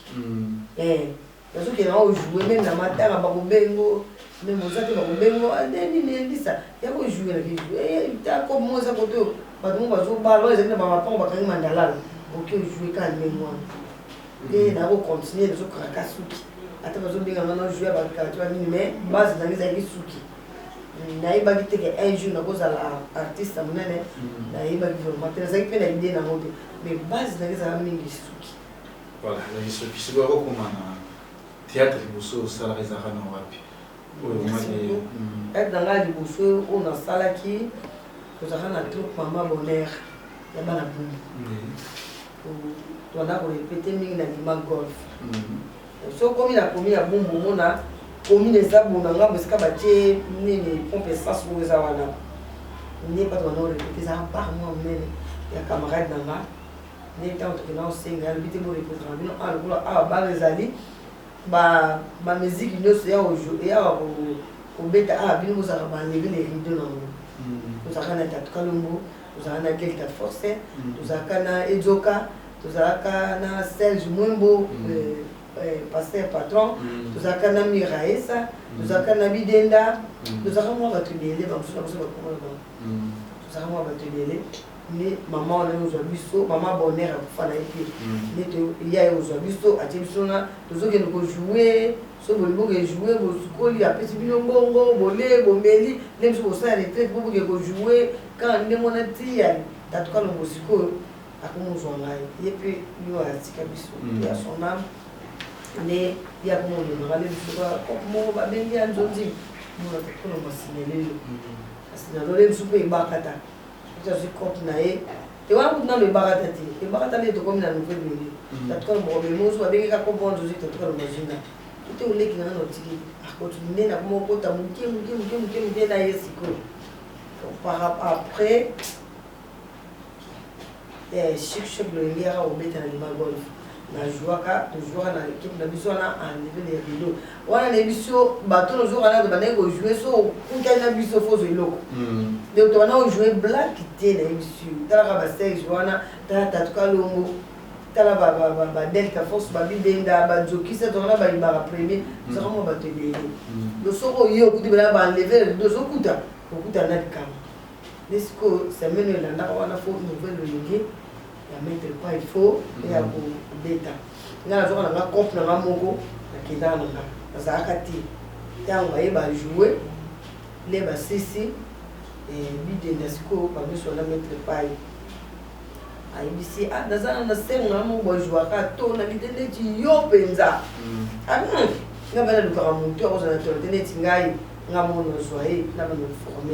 nazokende nga ojoue même na matanga bakobengo même oza te bakobengo nde nini elisa ya kojoue na kejoue ta kope moko eza kote oyo bato moko bazobala oyo ezali na bamapango bakangi mandalala oke ojoue kaka ndenge wana nde nakocontinue nazokaka suki ata bazobenga nga najoue ya bakartier banini mais base nanga ezalaki suki. Nayebaki te ke un jour nakozala artiste ya monene, nayebaki vraiment te, nazalaki mpe na idée nango te, mais base nanga ezalaka mingi suki. Voilà, ezalaki suki. Sikoyo akokoma na théâtre, liboso osalaka ezalaka na wapi oyo? Théâtre na ngai liboso oyo nasalaki tozalaka na troupe Mama Bonheur ya bana Bumbu, tobanda korépéter mingi na Lima Golf. So okomi na commune ya Bumbu, omona commune eza bona ngambo esika batie nini pompe essence oyo eza wana nde bato banda korépéter. Ezala bar mwa monene ya camarade na nga nde ntango tokenda kosenga alobi te borépétaka bino awa lokola awa bar ezali bamiziki nyonso ya kobeta awa bino bozalaka balever le rideau nango. Tozalaka na Tatu Kalombo, tozalaka na Gelta Force, tozalaka na Edzoka, tozalaka na Serge Mwembo, pasteur patron, tozalaka na Miraesa, tozalaka na Bidenda, tozalaka mwa bato ebele bamosusu na biso bakomona bango. Tozalaka mwa bato ebele nde mama wana ozwa biso, mama Bonheur akufa na ye te nde ya ye ozwa biso atie biso na tozokende kojoue. So bolingi boke joue bosukoli apesi bino mbongo bolie bomeli nde biso bosala retraite po boke kojoue kaka ndenge wana ti ya Tatu Kalongo. Sikoyo akomozwa ngai ye mpe yo atika biso ya son âme nde ye akomomemaka nde biso kope moko babengi ya nzonzi mona Tatu Kalongo asinelelo asinalole biso mpe ebakata azwi cope na ye te wana kutu nano ebakata te ebakata nde tokomi na nouvelle mele Tatu Kalongo bamemi oso babengi kaka kope wana nzonzi Tatu Kalongo azwi nga. Te, oleki na nga na otiki akoti nde nakoma okota moke moke moke moke moke na ye sikoyo. Par après, Chic Choc Loyenge yaka kobeta na Lima Golf, najwaka, tozwaka na équipe na biso wana, enlever les rideaux wana, nayebi so bato nozwaka na tobandaki kojouer. So okutani na biso, fo ozwa eloko. Donc tobanda kojouer black te, nayebi so talaka baserge wana, tala Tatu Kalongo, tala badelta force, babibenda, banzokisa, tongana bayibaka premier, tozaka mwa bato ebele. Donc soki oye okuti bena baenlever rideau, ozokuta okutana na likambo nde sikoyo. Semaine oyo elandaka wana, fo nouvelle Loyenge ya maître pas, il faut ya kobeta. Nga nazwaka na nga compe na nga moko, nakendaka na nga, nazalaka te. Ntango baye bajoue le basisi bidenda, sikoyo banyonso wana, maître pai ayebisi: "Ah, naza na senga moko, bajouaka to na lite neti yo mpenza." Nga mpe nalukaka motu akozala na tolo te neti ngai, nga moko nazwa ye na bana forme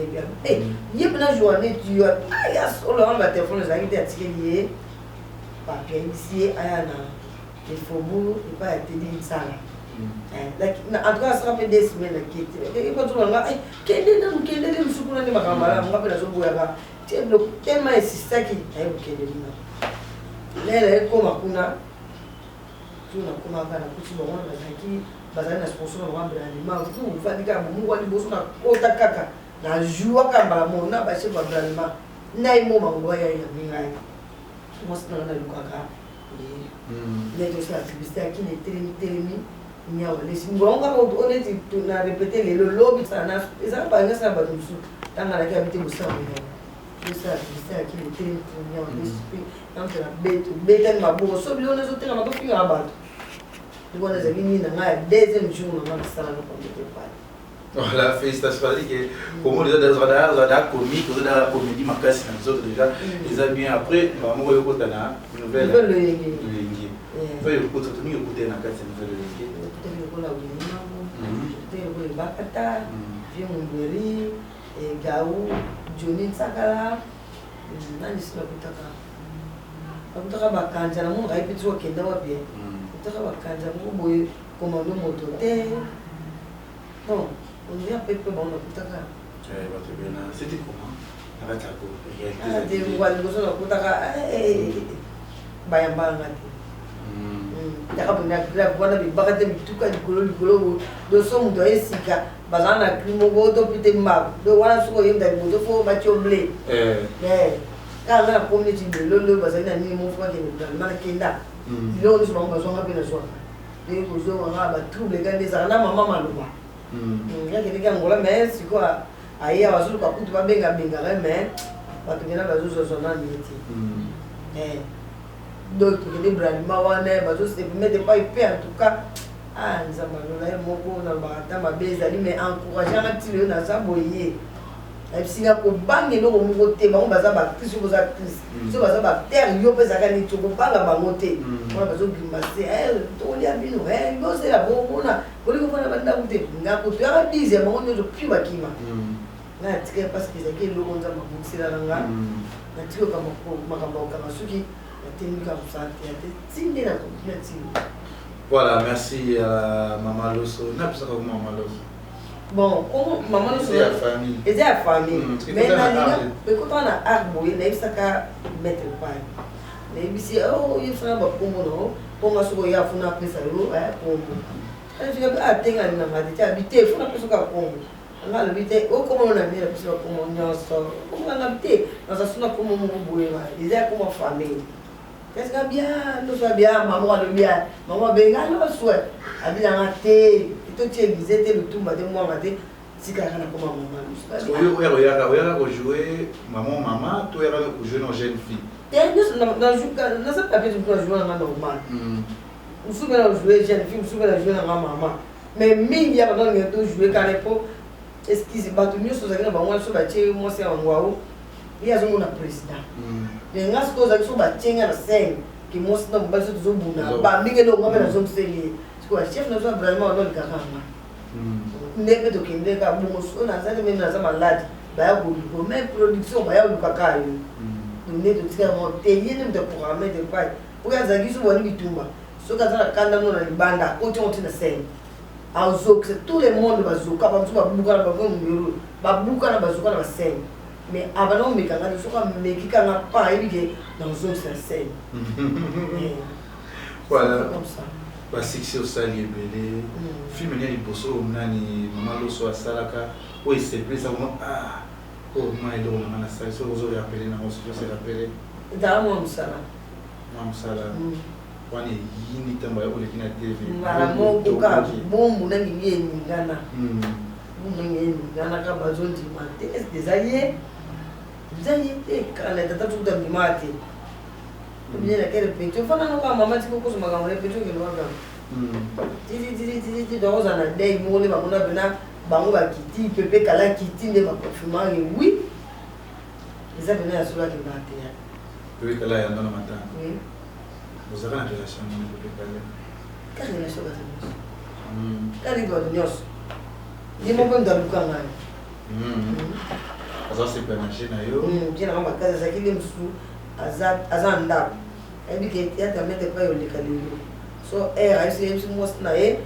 ye mpe najouaka neti yo ya solo. Wana batelefone ezalaki te. Atikeli ye papier, ayebisi ye aya na Faubourg epai ya Tedi Nsala. En tout cas, asaka mpe 2 semaines akete bazolanga: "Kende nanu, kende nde mosu kuna nde makambo malamu." Nga mpe nazoboyaka tellement insistaki, aye kokende kuna. Lele ekóma kuna, tu nakomaka, nakuti bango wana bazalaki, bazali na sponsor na bango Bralima. Ofandi kaka bomoko wa liboso, nakota kaka, najouaka mbala moko na bachef ya Bralima. Nai mo bango baya yambi ngai, mwasi nanga nalukaka nde tosala publicité akini etelemi telemi nyawa lesi bango kaka oneti na répété lelo lobi ezaka bangasala bato mosusu. Ntango alaki abi te, bosala monyawa, tosala publicité akini etelemi telemi nyawa lesi mpe namutala betani maboko. So biloko ezotengama, tofingaka bato. Ndiko wana ezalaki nini na ngai ya deuxième jour na ngai nasala na komete pale. Voilà, félicitations. Parce que comment déjà déjà comique, déjà comédie makasi na nzoto déjà, eza bien. Après, maman oyo kota na nouvelle Nouvelle Loyenge. Loyenge. Oyo kota to mingi okota na kati ya nouvelle Loyenge. Okutaki lokola Willimango, okutaki lokola Ebakata, Vie Mundweri, Gau, Johnny Nsakala, nani si bakutaka, bakutaka bakanja na monaka ye mpe ti okenda wapi, okutaka bakanja moko boye, komando moto te. Bon, on dirait mpe mpe bango nakutaka. Bato ebele na c'était comment na kati ya ko réalité? Liboso nakutaka bayambanga te, taka boye na grave wana, bibaka te, bituka likolo likolo. Doso moto aye sika, bazala na cri moko to mpe te mbago. Donc wana soki oyemba liboso, fo batie ble kaka. Nga nakomi neti lelo bazali na nini moko, fo bakende gouvernement, nakenda biloko nyonso bango bazwanga mpe nazwaka. Ndenge kozonganga batrouble ka nde ezalaka na mama maloba. Akendeki Angola, mais sikoyo aye awa, azoluka kutu babengabengaka, mais bato mpena bazozwazwa nanu ye te. Donc tokende Bralima wana, bazosemettre epai mpe. En tout cas, ah, Nzambe alola ye moko, nalobaka ata mabe ezali, mais encourage anga ti lelo naza boye. Ayebisinga kobanga eloko moko te. Bango baza baactrice, yo boza actrice, so baza baacteur, yo mpe ezalaka neti okobanga bango te. Wana bazogrimace, tokolia bino, bozela, bomona bolingi kofanda bandako te. Nga kutu yaka 10 ya bango nyonso pi bakima. Nga natikali parce que ezalaki eloko Nzambe abongiselaka nga. Natikaka makambo ya kokanga, soki natemi kaka mosala te te, ti nde na continue atili. Voilà, merci à Maman Loso. Napesaka ko Maman Loso. Bon, comme Mama Loso eza ya famille. Eza ya famille, mais nalinga ekotaka na art boye. Nayebisaka maître pai, nayebisi oyebisaka bakombo na yo mponga, soki oya funa apesa yo kombo. Atenga nanga te, abi te, funa apesa kaka kombo. Nga alobi te, okomona na nde na biso bakombo nyonso, komonganga te, naza suna kombo moko boye, eza ya kombo famille. Kasi bia loso, abia mama, alobi mama abenga loso, abinanga te, totie église te, lutumba te, mwanga te, tikaka na koma mama loso. Oyo oyaka kojouer mama mama to oyaka kojouer na jeune fille? Te, nyonso naza papier mosu, na joue nanga normal, mosusu mpe na joue jeune fille, mosusu mpe na joue nanga mama, mais mingi ya bato balinga tojoue kaka po excuse bato nyonso ozalaki na bango wana. So batie mwasi ya bango ao, ye azomona président, mais nga sikoyo ozalaki, so batie nga na scène ke mwasi na mobali, so tozobunda bamingi, eloko nga mpe nazongiseli ye. Sikoyo bachef na biso vraiment bazolikaka nga nde mpe tokende kaka bongo. So nazali meme, naza malade, baya koluka, mais production baya kolukaka yo nde totikaka moko te. Ye nde moto aprogramme te pai oyo azalaki so bwani bitumba, soki aza na kanda no na libanda, akoti yango ti na scène. Azokisa tout le monde, bazoka, bamosusu babukana, bavoi numero babukana, bazoka na bascène, mais abanda komeka nga te. Soki ameki kanga pa, ayebi ke nazongisa scène. Voilà. Comme ça. Basuccès osali ebele. Film nini ya liboso oyo nani, mama Loso asalaka, oyo esepelisa koma: "Ah, oyo ma eloko na nga nasali"? Soki ozorappeler nango, soki ose rappeler. Ezala mwa mosala. Mwa mosala wana eyini ntango ya oleki na TV. Mbala moko kaka bombu nalingi eningana, bombu nalingi eningana kaka, bazondima te. Est eza ye, eza ye te? Kala tata tukuta ndima te. Obie na quelle répétition fana no kaka mama tika okoso makambo, répétition okende kaka tititititi. Donc ozala na dei moko nde bamona mpena bango bakiti pepe kala kiti nde baconfirmake oui, eza pena ya solo, akendaka théâtre. Pepe Kala yanga na matanga. Oui. Ozalaka na relation nini Pepe Kala? Ka relation bato nyonso, ka leki bato nyonso, ye moko mpe moto aluka ngai. Aza sepela na jeu na yo? Bien nanga makasi. Azalaki nde mosusu aza na ndako, ayebi ke théâtre maître epai oleka lelo so aire, ayebisi, yebisi mwasi na ye: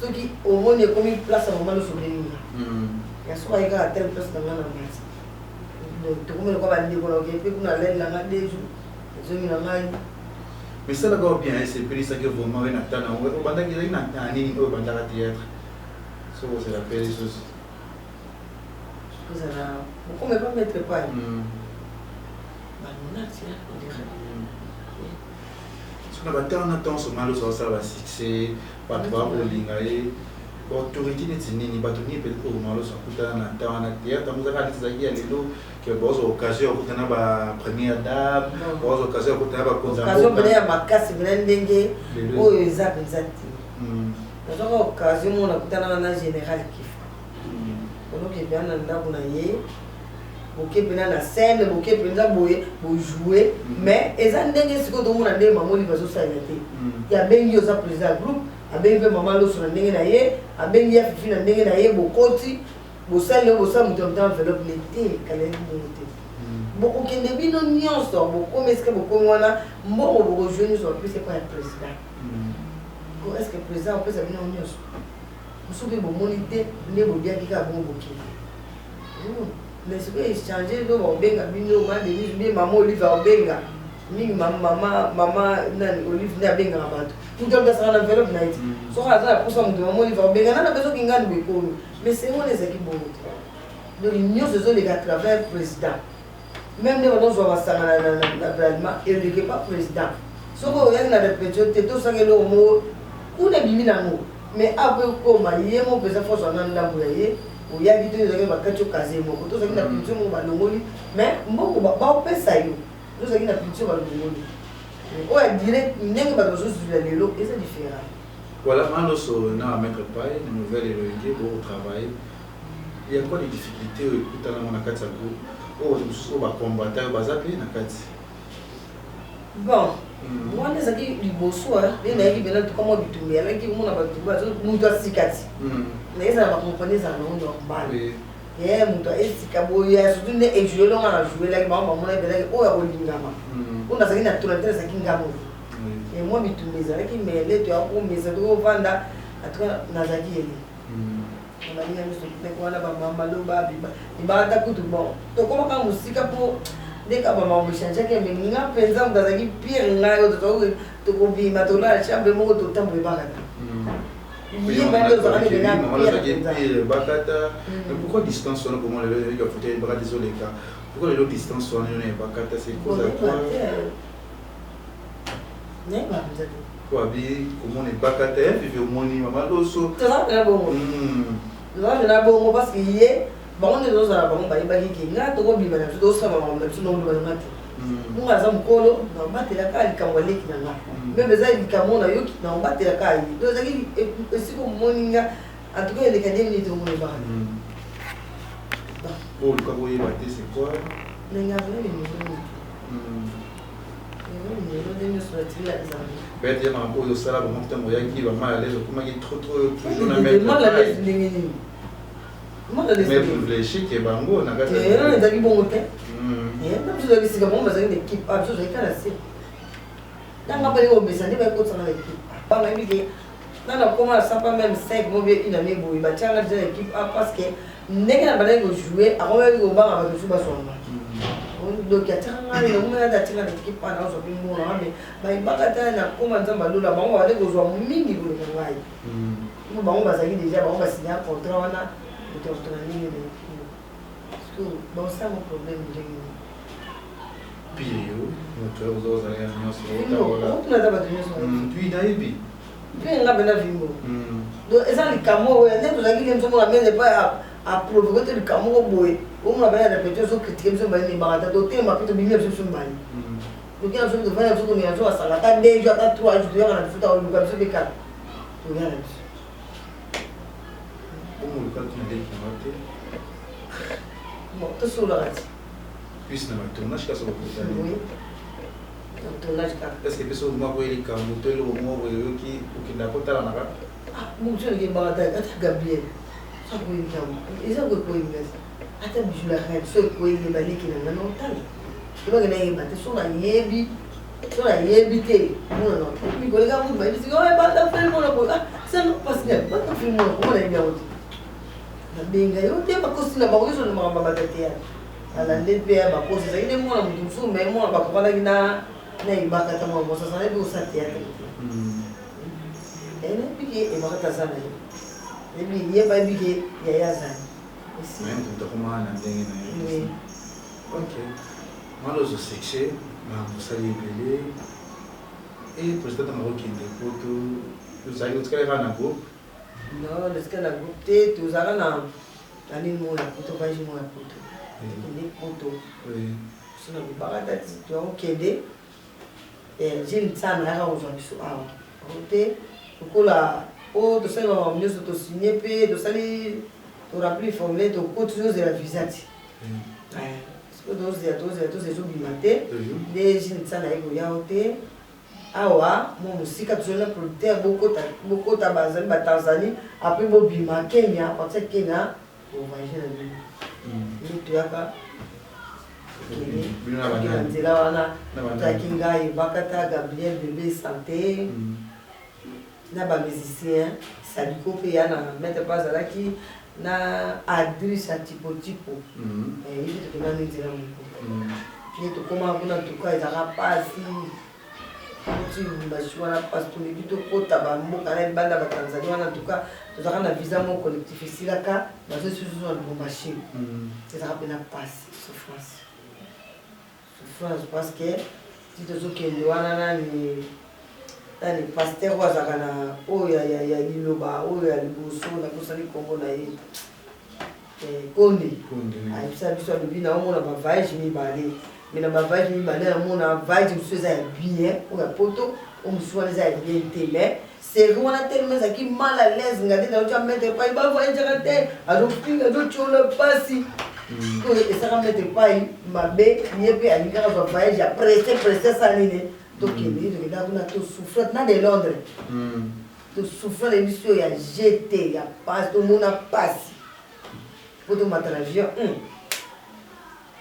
"Soki omoni ekomi place ya mama nyonso, obenginga ya soki aye kaka tel place na nga na mati." Donc tokomi lokwa bandeko na oke mpe kuna alali na nga 2 jours, ezongi na ngai. Mais esalaka o bien, esepelisaki vraiment oye na tana obandaki, ezalaki na nini oyo obandaka théâtre, soki ose rappeler lisusu? Kozala bokoma epa maître pai banonati, on dirait. Soki na batanga na ntango somali ozo asala basuccès, bato bakolinga ye, baautorité neti nini, bato nini peut-être oyo Maloso akutana na ntango wana théâtre yango ezaka neti ezalaki ya lelo ke bazwa occasion ya kokutana ba première dame, bazwa occasion ya kokutana bakonzi ya occasion mboka. Mpena ya makasi mpena ndenge Lelo oyo eza mpenza te. Nazwaka occasion moko, nakutanaka na général Kifa. Onoki mpenza na ndako na ye, boke mpenza na scène, boke mpenza boye bojoue. Mais eza ndenge sikoyo tomona ndenge mama Olive azosalela te. Ye abengi, oza président ya groupe, abengi mpe mama Loso na ndenge na ye, abengi ya Fifi na ndenge na ye, bokoti, bosali oyo bosala, moto ya moto enveloppe ne te. Kaleli bongo te. Bokokende bino nyonso, bokomi esika bokomi wana, mbongo bokozwe nyonso bapesi epai ya président. Ko est ce que président opesa bino nyonso? Mosusu mpe bomoni te nde bodiaki kaka bongo, bokende. Mais sikoyo échange to bakobenga bino ma Denise, mpe mama Olive akobenga mingi, mama nani, Olive nde abengaka bato. Moto moto asaka na enveloppe na ye ti soki aza na posa moto, mama Olive akobenga nana mpe soki ngani boye ekomi. Mais sengo wana ezalaki bongo te. Donc nyonso ezoleka à travers président. Même nde bazozwa masanga na bralima, eleke pa président. Soki oyaki na répétition te, tosanga eloko moko kuna ebimi nango, mais apres ekoma ye mo mpenza force wana ndambo ya ye oyaki te, ozalaki bakati okaze moko, tozalaki na pulsion moko balongoli, mais mbongo baopesa yo, tozalaki na pulsion balongoli oyo ya direct. Ndenge bato bazozwila lelo eza différent. Voilà, Maloso na Maître Pai, na nouvelle elongi pour travailler. Il y a quoi de difficultés oyo ekutana na kati ya groupe oyo mosusu oyo bacombattants oyo baza mpe na kati? Bon, wana ezalaki liboso nde nayaki mpena tuka mwa bitumba eyalaki komona bato, moto asika ti na ezala bakompani, ezala nango normal. Ye moto esika boye, surtout nde ejouelonga na jouelaki bango, bamona epelaki oyo akolingama oyo nazalaki na tona te, nazalaki ngambo mwa bitumba ezalaki, mais le toya komesa, tokovanda atuka nazalaki yele baninga nyonso ndenge wana, bamama loba libaka kutu. Bon, tokomaka mosika mpo ndeka bamambo echangeaki, me nga mpenza moto azalaki pire, ngai oyo tokobima, tolala chambre moko, totambola ebaka te. Ye bande ozalaka nde mpenza pire Ebakata. Mais pourquoi distance wana? Comment lelo ezalaki bafoto Ebakata ezoleka? Pourquoi lelo distance wana yo na Ebakata? C'est cause à quoi? Nayeba mpenza te. Po abi komona Ebakata ya Vivi, omoni mama Loso. Toza mpena bongo, toza mpena bongo, parce que ye bango nde tozala, bango bayebaki ke nga tokobima na biso, tokosala makambo na biso, nokoloba na nga te. Munga aza mokolo, naobatelaka likambo aleki na nga, même eza likambo nayoki, naobatelaka ye. Donc ezalaki esika omoni nga, en tout cas eleka nde nini tomona ebaka. Oluka koyeba te c'est quoi? Ndenge avena numéro nini te, numéro nde nyonso natili ezala. Peut-être ya makambo oyo osala bango ntango oyaki, bama à l'aise, okomaki trop trop toujours na mal à l'aise ndenge nini? Mais privilégié ke bango na kati. Ezalaki bongo te. Na biso ezalaki sika, bango bazalaki na équipe A, biso ozalaki kaka na se. Ntango bali komesa nde bayekotisanga na équipe A, nayebi ke Nga nakoma na sapa meme 5 mois bien une année boye batia nga dejà na equipe A parce que ndenge na bandaki ko jouer akomaki kobanga bato mosusu bazwa nga. Donc atiaka nga nakomaki ata atia nga na equipe A nazwa mpe mbongo na nga mais bayebaka ata nakoma Nzambe ya lola bango babandaki kozwa mingi koleka ngai. Mpo bango bazalaki dejà bango ba signa contrat wana moto ya moto na ndenge na ye. Parce que bakosala ngo problème ndenge nini? Pire yo moto oyo ozalaka nyonso otuna ata bato nyonso. Oui, nayebi. Mpe nga mpena vimbo. Donc eza likambo oyo nde tozalaki nde mozomona mene epai aprovoke to likambo moko boye omona bana répété ozocritiquer biso mibale mibaka ta totelema mpe tobimi na biso biso mibale toki na biso tovanda biso tomela biso basanga ata deux jours ata trois jours toyaka na biso taoluka biso mpe kaka toya na biso. Omoluka tuna leki na te. Bon, tosololaka ti plus na batournage kasi okokutani. Oui, tournage kaka. Est ce que biso moko ye likambo to eloko moko oyoki okenda kotalanaka? Mosu olekebaka ta ata Gabriel akoyinga eza kokoyinga ata bijou la reine so ekoyinga baleki na nga na otala ebake nayeba te so nayebi so nayebi te monana mikoleka mutu bayebisika oyo bata feli mona boye sanga mpasi na bata feli mona komona yebi yango te nabenga yo te bakosi na bango nyonso na makambo ya bato ya alande mpe ya bakosi ezalaki nde mwana moto mosusu me mwana bakokanaki na na ebaka ta mwana mwasi azalaki kosala théâtre te nayebi ke ebaka aza na ye nayebi ye bayebi ke yaya azali. Moto akomaka na ndenge na ye. Ok, mwana ozwa succès, makambo osali ebele e président ntango akokende poto ozalaki otikali kaka na groupe? Non, natikali na groupe te. Tozalaka na nani moko ya poto, voyage moko ya poto, tokende poto so na lobaka tati toyakokende jeune Nsana ayaka kozwa biso awa te lokola po tosali makambo nyonso, tosigne mpe tosali toremplir formulaire, tokoti tozela visa ti sikoyo tozela tozela tozela ezobima te. Nde jeune Nsana aye koya o te awa mwa mosika tozali na producteur bokota bokota bazali batanzanie après bobima Kenya, partir ya Kenya bovoyage na bino. Nde toyaka tokende na nzela wana toyaki ngai Bakata, Gabriel, Bebe Santé na bamusicien Saliko mpe ya na maître mpe azalaki na Adris ya Tipo Tipo ye mpe tokenda nde nzela moko ye tokóma kuna. Tuka ezalaka pasi oti Lubumbashi wana pasi tomeki tokota bamboka na libanda batanzanie wana. Tuka tozalaka na visa moko collectif esilaka bazosusu na Lubumbashi ezalaka mpena pasi, souffrance, souffrance, parce que ti tozokende wana nani nani pasteur oyo azalaka na oyo ya liloba oyo ya liboso nakosali nkombo na ye Konde ayebisa biso alobi naomona bavoyage mibale mais na bavoyage mibale namona voyage mosusu eza ya bien oyo ya poto, oyo mosusu wana eza ya bien te. Mais série wana tellement ezalaki mal à l'aise nga te naotya maître pai bavoyageaka te azofinga azotiola mpasi oyo esaka maître pai mabe ye mpe alingaka azwa voyage ya presse presse asala nini tokende tokendaka kuna tosouffre na de Londres tosouffre na biso ya gt ya pasi tomona pasi po tomata na avion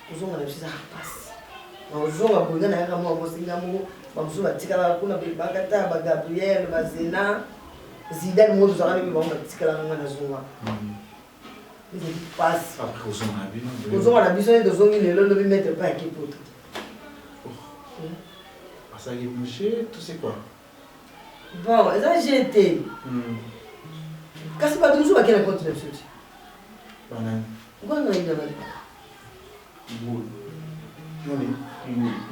kozonga na biso ezaka pasi na kozonga boye nga nayaka mwa mosinga moko bamosusu batikalaka kuna bakata bagabriel bazena Zidane moko tozalaka nde bango batikalaka nga nazonga ezali pasi kozonga na biso nde tozongi lelo lobi maître pa yaki poto. Asalaki boucher tout, c'est quoi? Bon, eza g te kasi bato mosusu bakei na compte na biso ti ngwana yina bato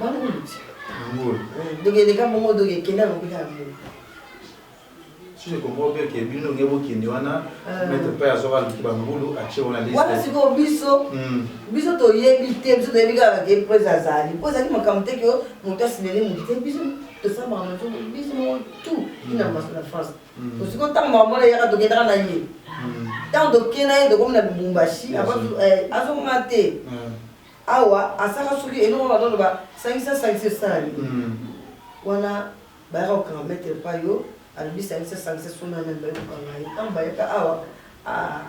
bangulu ti donc eleka bongo donc ekende yango mpe kaka bongo. Si je comprends bien que bino nge bokende wana maître pe azwaka aluki bangulu atie wana liste. Wana sikoyo biso biso toyebi te biso toyebi kaka ke prese azali po ezalaki makambo te ke moto asinele moto te biso tosala makambo na biso moko tout tina na France. Sikoyo ntango makambo wana eyaka tokendaka na ye ntango tokende na ye tokomi na Lubumbashi azonga te awa asaka soki eloko bazoloba sangisa sangisa esala nini wana bayaka kokanga maître pa yo alobi sangisa sangisa so nani baye kokanga ye ntango bayaka awa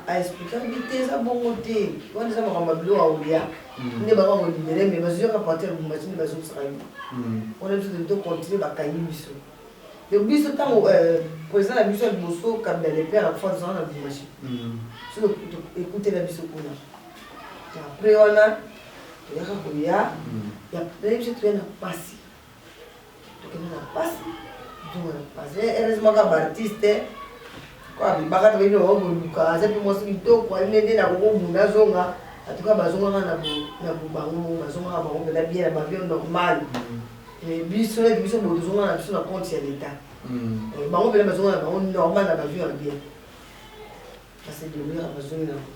aexpliquer bi te eza bongo te wana eza makambo ya biloko akolia nde baka kolibérer mais bazoyaka partir ya Lubumbashi nde bazokisaka yo wana biso tolingi tocontinue bakangi biso. Donc biso ntango président na biso ya liboso Kabila le père akufa, tozala na Lubumbashi, so ekutela biso kuna. Après wana toyaka koya nayebi biso toya na pasi, tokende na pasi, tozonga na pasi. Heureusement ka baartiste baka toyebi bango koluka, aza mpe mwasi kitoko, ali nde nakokobunda azonga. En tout cas bazongaka na bango, bazongaka bango mpena bien na baavion normal. Mais biso neti biso boye tozonga na biso na compte ya l'État. Bango mpena bazonga na bango normal na baavion ya bien, parce débrouillaka, bazongi nango,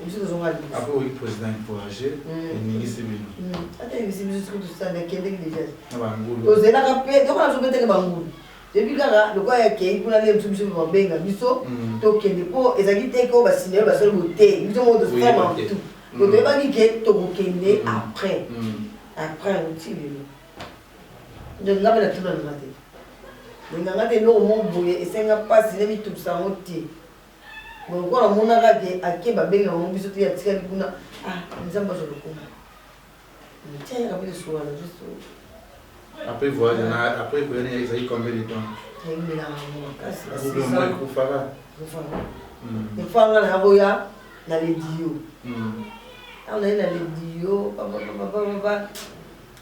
biso tozonga liboso. Après oyi président encouragé, eningisi bino. Ata engisi biso, soki tosala akendeki déjà. Na bangulu. Tozelaka mpe tokola biso mpe teke bangulu depuis kaka lokola yakei kuna nde biso mpe babenga biso tokende, mpo ezalaki te ko basinelo basali bo te, biso moko tosala te. Tu toyebaki ke tokokende après après yango ti lelo. Donc nga mpe natuna nanga te, nanga te eloko moko boye esenga mpasi nde mitungisa yango te. Bon, lokola namonaka ke ake babenga bango, biso te atikali kuna, ah, Nzambe azwa lokumu, tia yaka mpe lisuwa na biso. Après voyage na après voyage ezali combien de temps? Emelaka yango makasi. Groupe moko ekufaka. Efanga na koya na ledio. Ntango naye na ledio papapapapapa,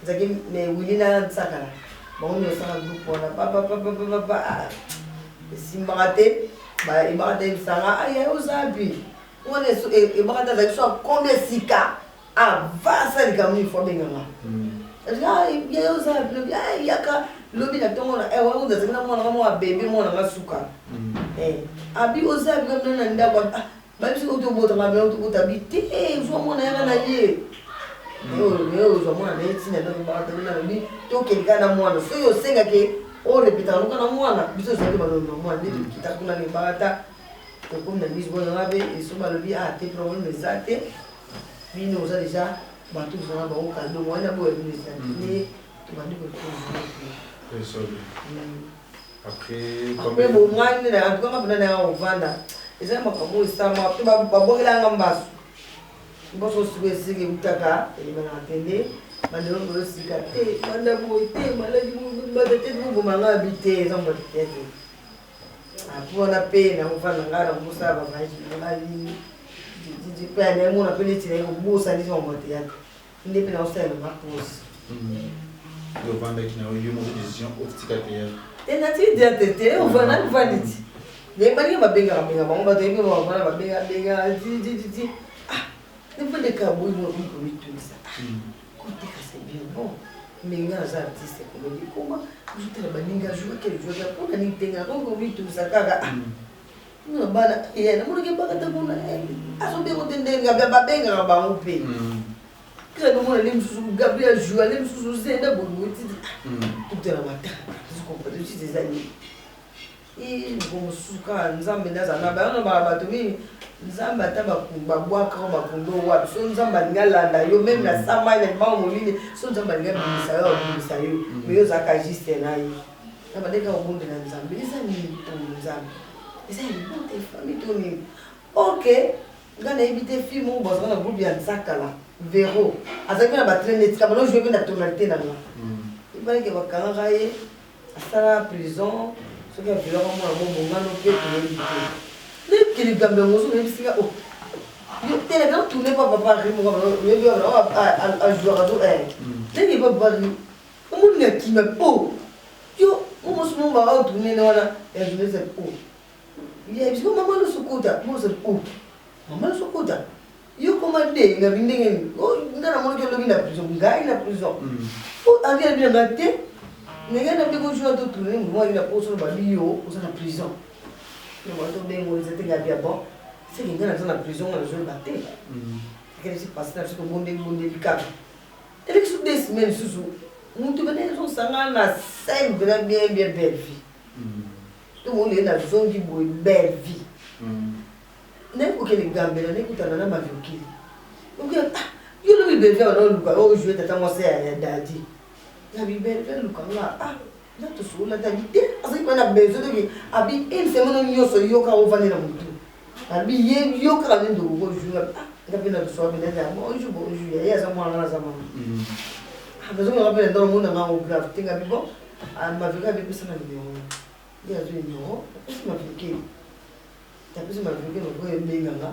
ezalaki me Wili na Nsakala, bango nde osala groupe wana papapapapapa, esimbaka te. Ebaka te, ebisanga aya ozapi wana, ebaka te, azalaki so akomi esika avasa likambo nini fo abenganga ye ozapi, lobi yaka lobi na ntongo na wana azalaki na mwana nga mwa bebe, mwana nga suka abi ozapi kamina na ndako babiso otobotanga bino tobota bi te, ozwa mwana yaka na ye, ozwa mwana na ye ntina nalobi tokende kaka na mwana. Soki osengaki orepetaka loka na mwana, biso ozalaki balolo na mwana nde tokitaka kuna na ebaka ta tokomi na mise bonanga mpe eso balobi a te, problème eza te, bino oza déjà bato ozala bango kado wana boya bino eza te nde tobandi Esobe. Après Après bongai nde en tout cas nga mpena nayaka kovanda, eza makambo oyo esalama mpe babwakelanga mbasu mboso sikoyo esika eutaka elemanaka te nde bandeko boyosika te banda boye te maladi bata te bobomanga abi te eza moto te te. Apo wana mpe nakovanda ngai na kobosala bavoyage ngai mpe nayemona mpe neti naye kobosa neti mambo ya théâtre nde mpe nakosalela nga pause. Ovandaki na yo moko décision otika théâtre? Te, natiki théâtre te, ovanda nivandi ti balingi babengaka benga bango bato yebi bavanda babengabenga tititi. Ah, nifandeka boyi mokomi komitungisa koteka, c'est bien bon, mais nga naza artiste comédie, koma ozotala baninga jouaki jouaki mpona nini te, nga komi komitungisa kaka na bana ye namonaki bakata kuna azobengo te ndenge babengaka bango mpe kaka nomona nde mosusu Gabriel joua nde mosusu zenda bolingo titi tokutana matanga tozocomprendre titi eza nini moko mosusu kaka Nzambe nde azala na bayo na bato mingi. Nzambe ata babwakaka bakundo wapi, so Nzambe alingi alanda yo même na samai na libango molili, so Nzambe alingi abimisa yo, abimisa yo, mais yo ozalaka juste na ye na bandeki kobondela Nzambe eza nini oyo, Nzambe eza ya libota efami to nini. Ok, nga nayebi te fille moko bazalaka na groupe ya Nzakala Vero, azalaki mpe na batrain neti kaka bano joue mpe na tonalité na nga, ebalaki bakangaka ye, asala prison soki aviolaka mwana mobongano mpe toyebi te nde likambo yango. Soki oyebisinga yo teleka tourne pa papa Ri moko oyebi ajouaka to ndenge papa Ri omoni na kima po yo momosu mo baa tourne ne wana ya journaliste o yebisiko mama losukuta mosali o mama losukuta yo koma de ngabi ndenge nini nga namonaki olobi na prison, ngai na prison angi na bino nga te ndenge na biko jour to tourne mouvement na poso babi yo oza na prison tobengo eza te ngabi ya bon seke ngai naza na prison, nga nazoyeba te ekelesi pasi na biso tobondeli bondeli kaka eleki so 2 semaines lisusu mutu pene ezosanga na scène mpena bien bien belle vie tomoni ye nazongi boye belle vie naye kokende Gambela nekutana na Maviokili. Yo lobi Belle Vie wana oluka ojoue tata mwasi ya dadi nabi Belle Vie aluka nga, ah na tosolola te, abi te azali mpe na besoin toki abi une semaine nyonso yoka ovandi na motu abi ye yo kaka nde ndoko kojoue. Ah, nga mpe na tosolola mpe nde bonjour bonjour ye aza mwana nga naza mama nazongaka mpe na ndako mona nga grave te ngabi bon. Maveke abepesaka numero, ye azwi numero, apesi Maveke, apesi Maveke, Maveke ebenganga,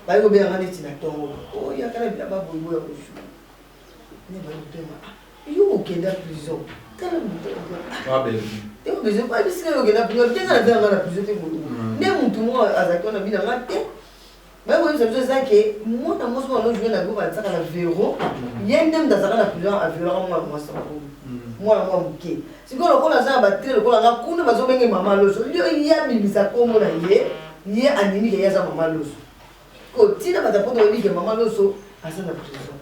baye kobenganga neti na ntongo, oyaka na bilamba boyeboye ya kojoue nde baye kobenga, yo okenda prison, tala moto bayebisika yo okenda prison te, nga nazanga na prison te boye nde motu moko azalaki wana binanga te. Baye koyebisa biso eza ke mwana mwasi oyo azojoue na groupe atiaka na Vero, ye nde moto azalaka na prison, aviolaka mwana mwasi yango, mwana mwa moke. Sikoyo lokola aza na batre lokola nga kuna, bazobenge mama Loso, yo ye abimisa nkombo na ye, ye andimi ke ye aza mama Loso. Ko tina bato ya poto bayebi ke mama Loso aza na prison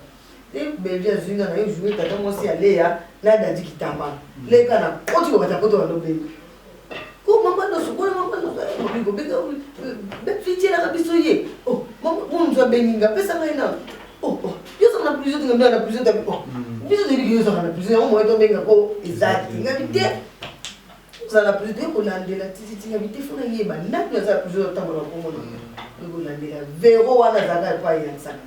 te. Belvi azwi nga na ye joue tata mwasi ya Leya na Dadi Kitamba leka na koti ko bato ya poto bandobenga ko mama Loso, kona mama Loso kobenga fitielaka biso ye moto abengi nga, pesa ngai nano, yo ozaka na prison te, nga na prison te, biso toyebi ke yo ozaka na prison, yango moye tobenga ko eza te. Ngabi te, ozala na prison te, kolandela tititi ngabi te, fona yeba nani aza na prison, otambola komona kolandela Vero wana azalaka epai ya Nsaka.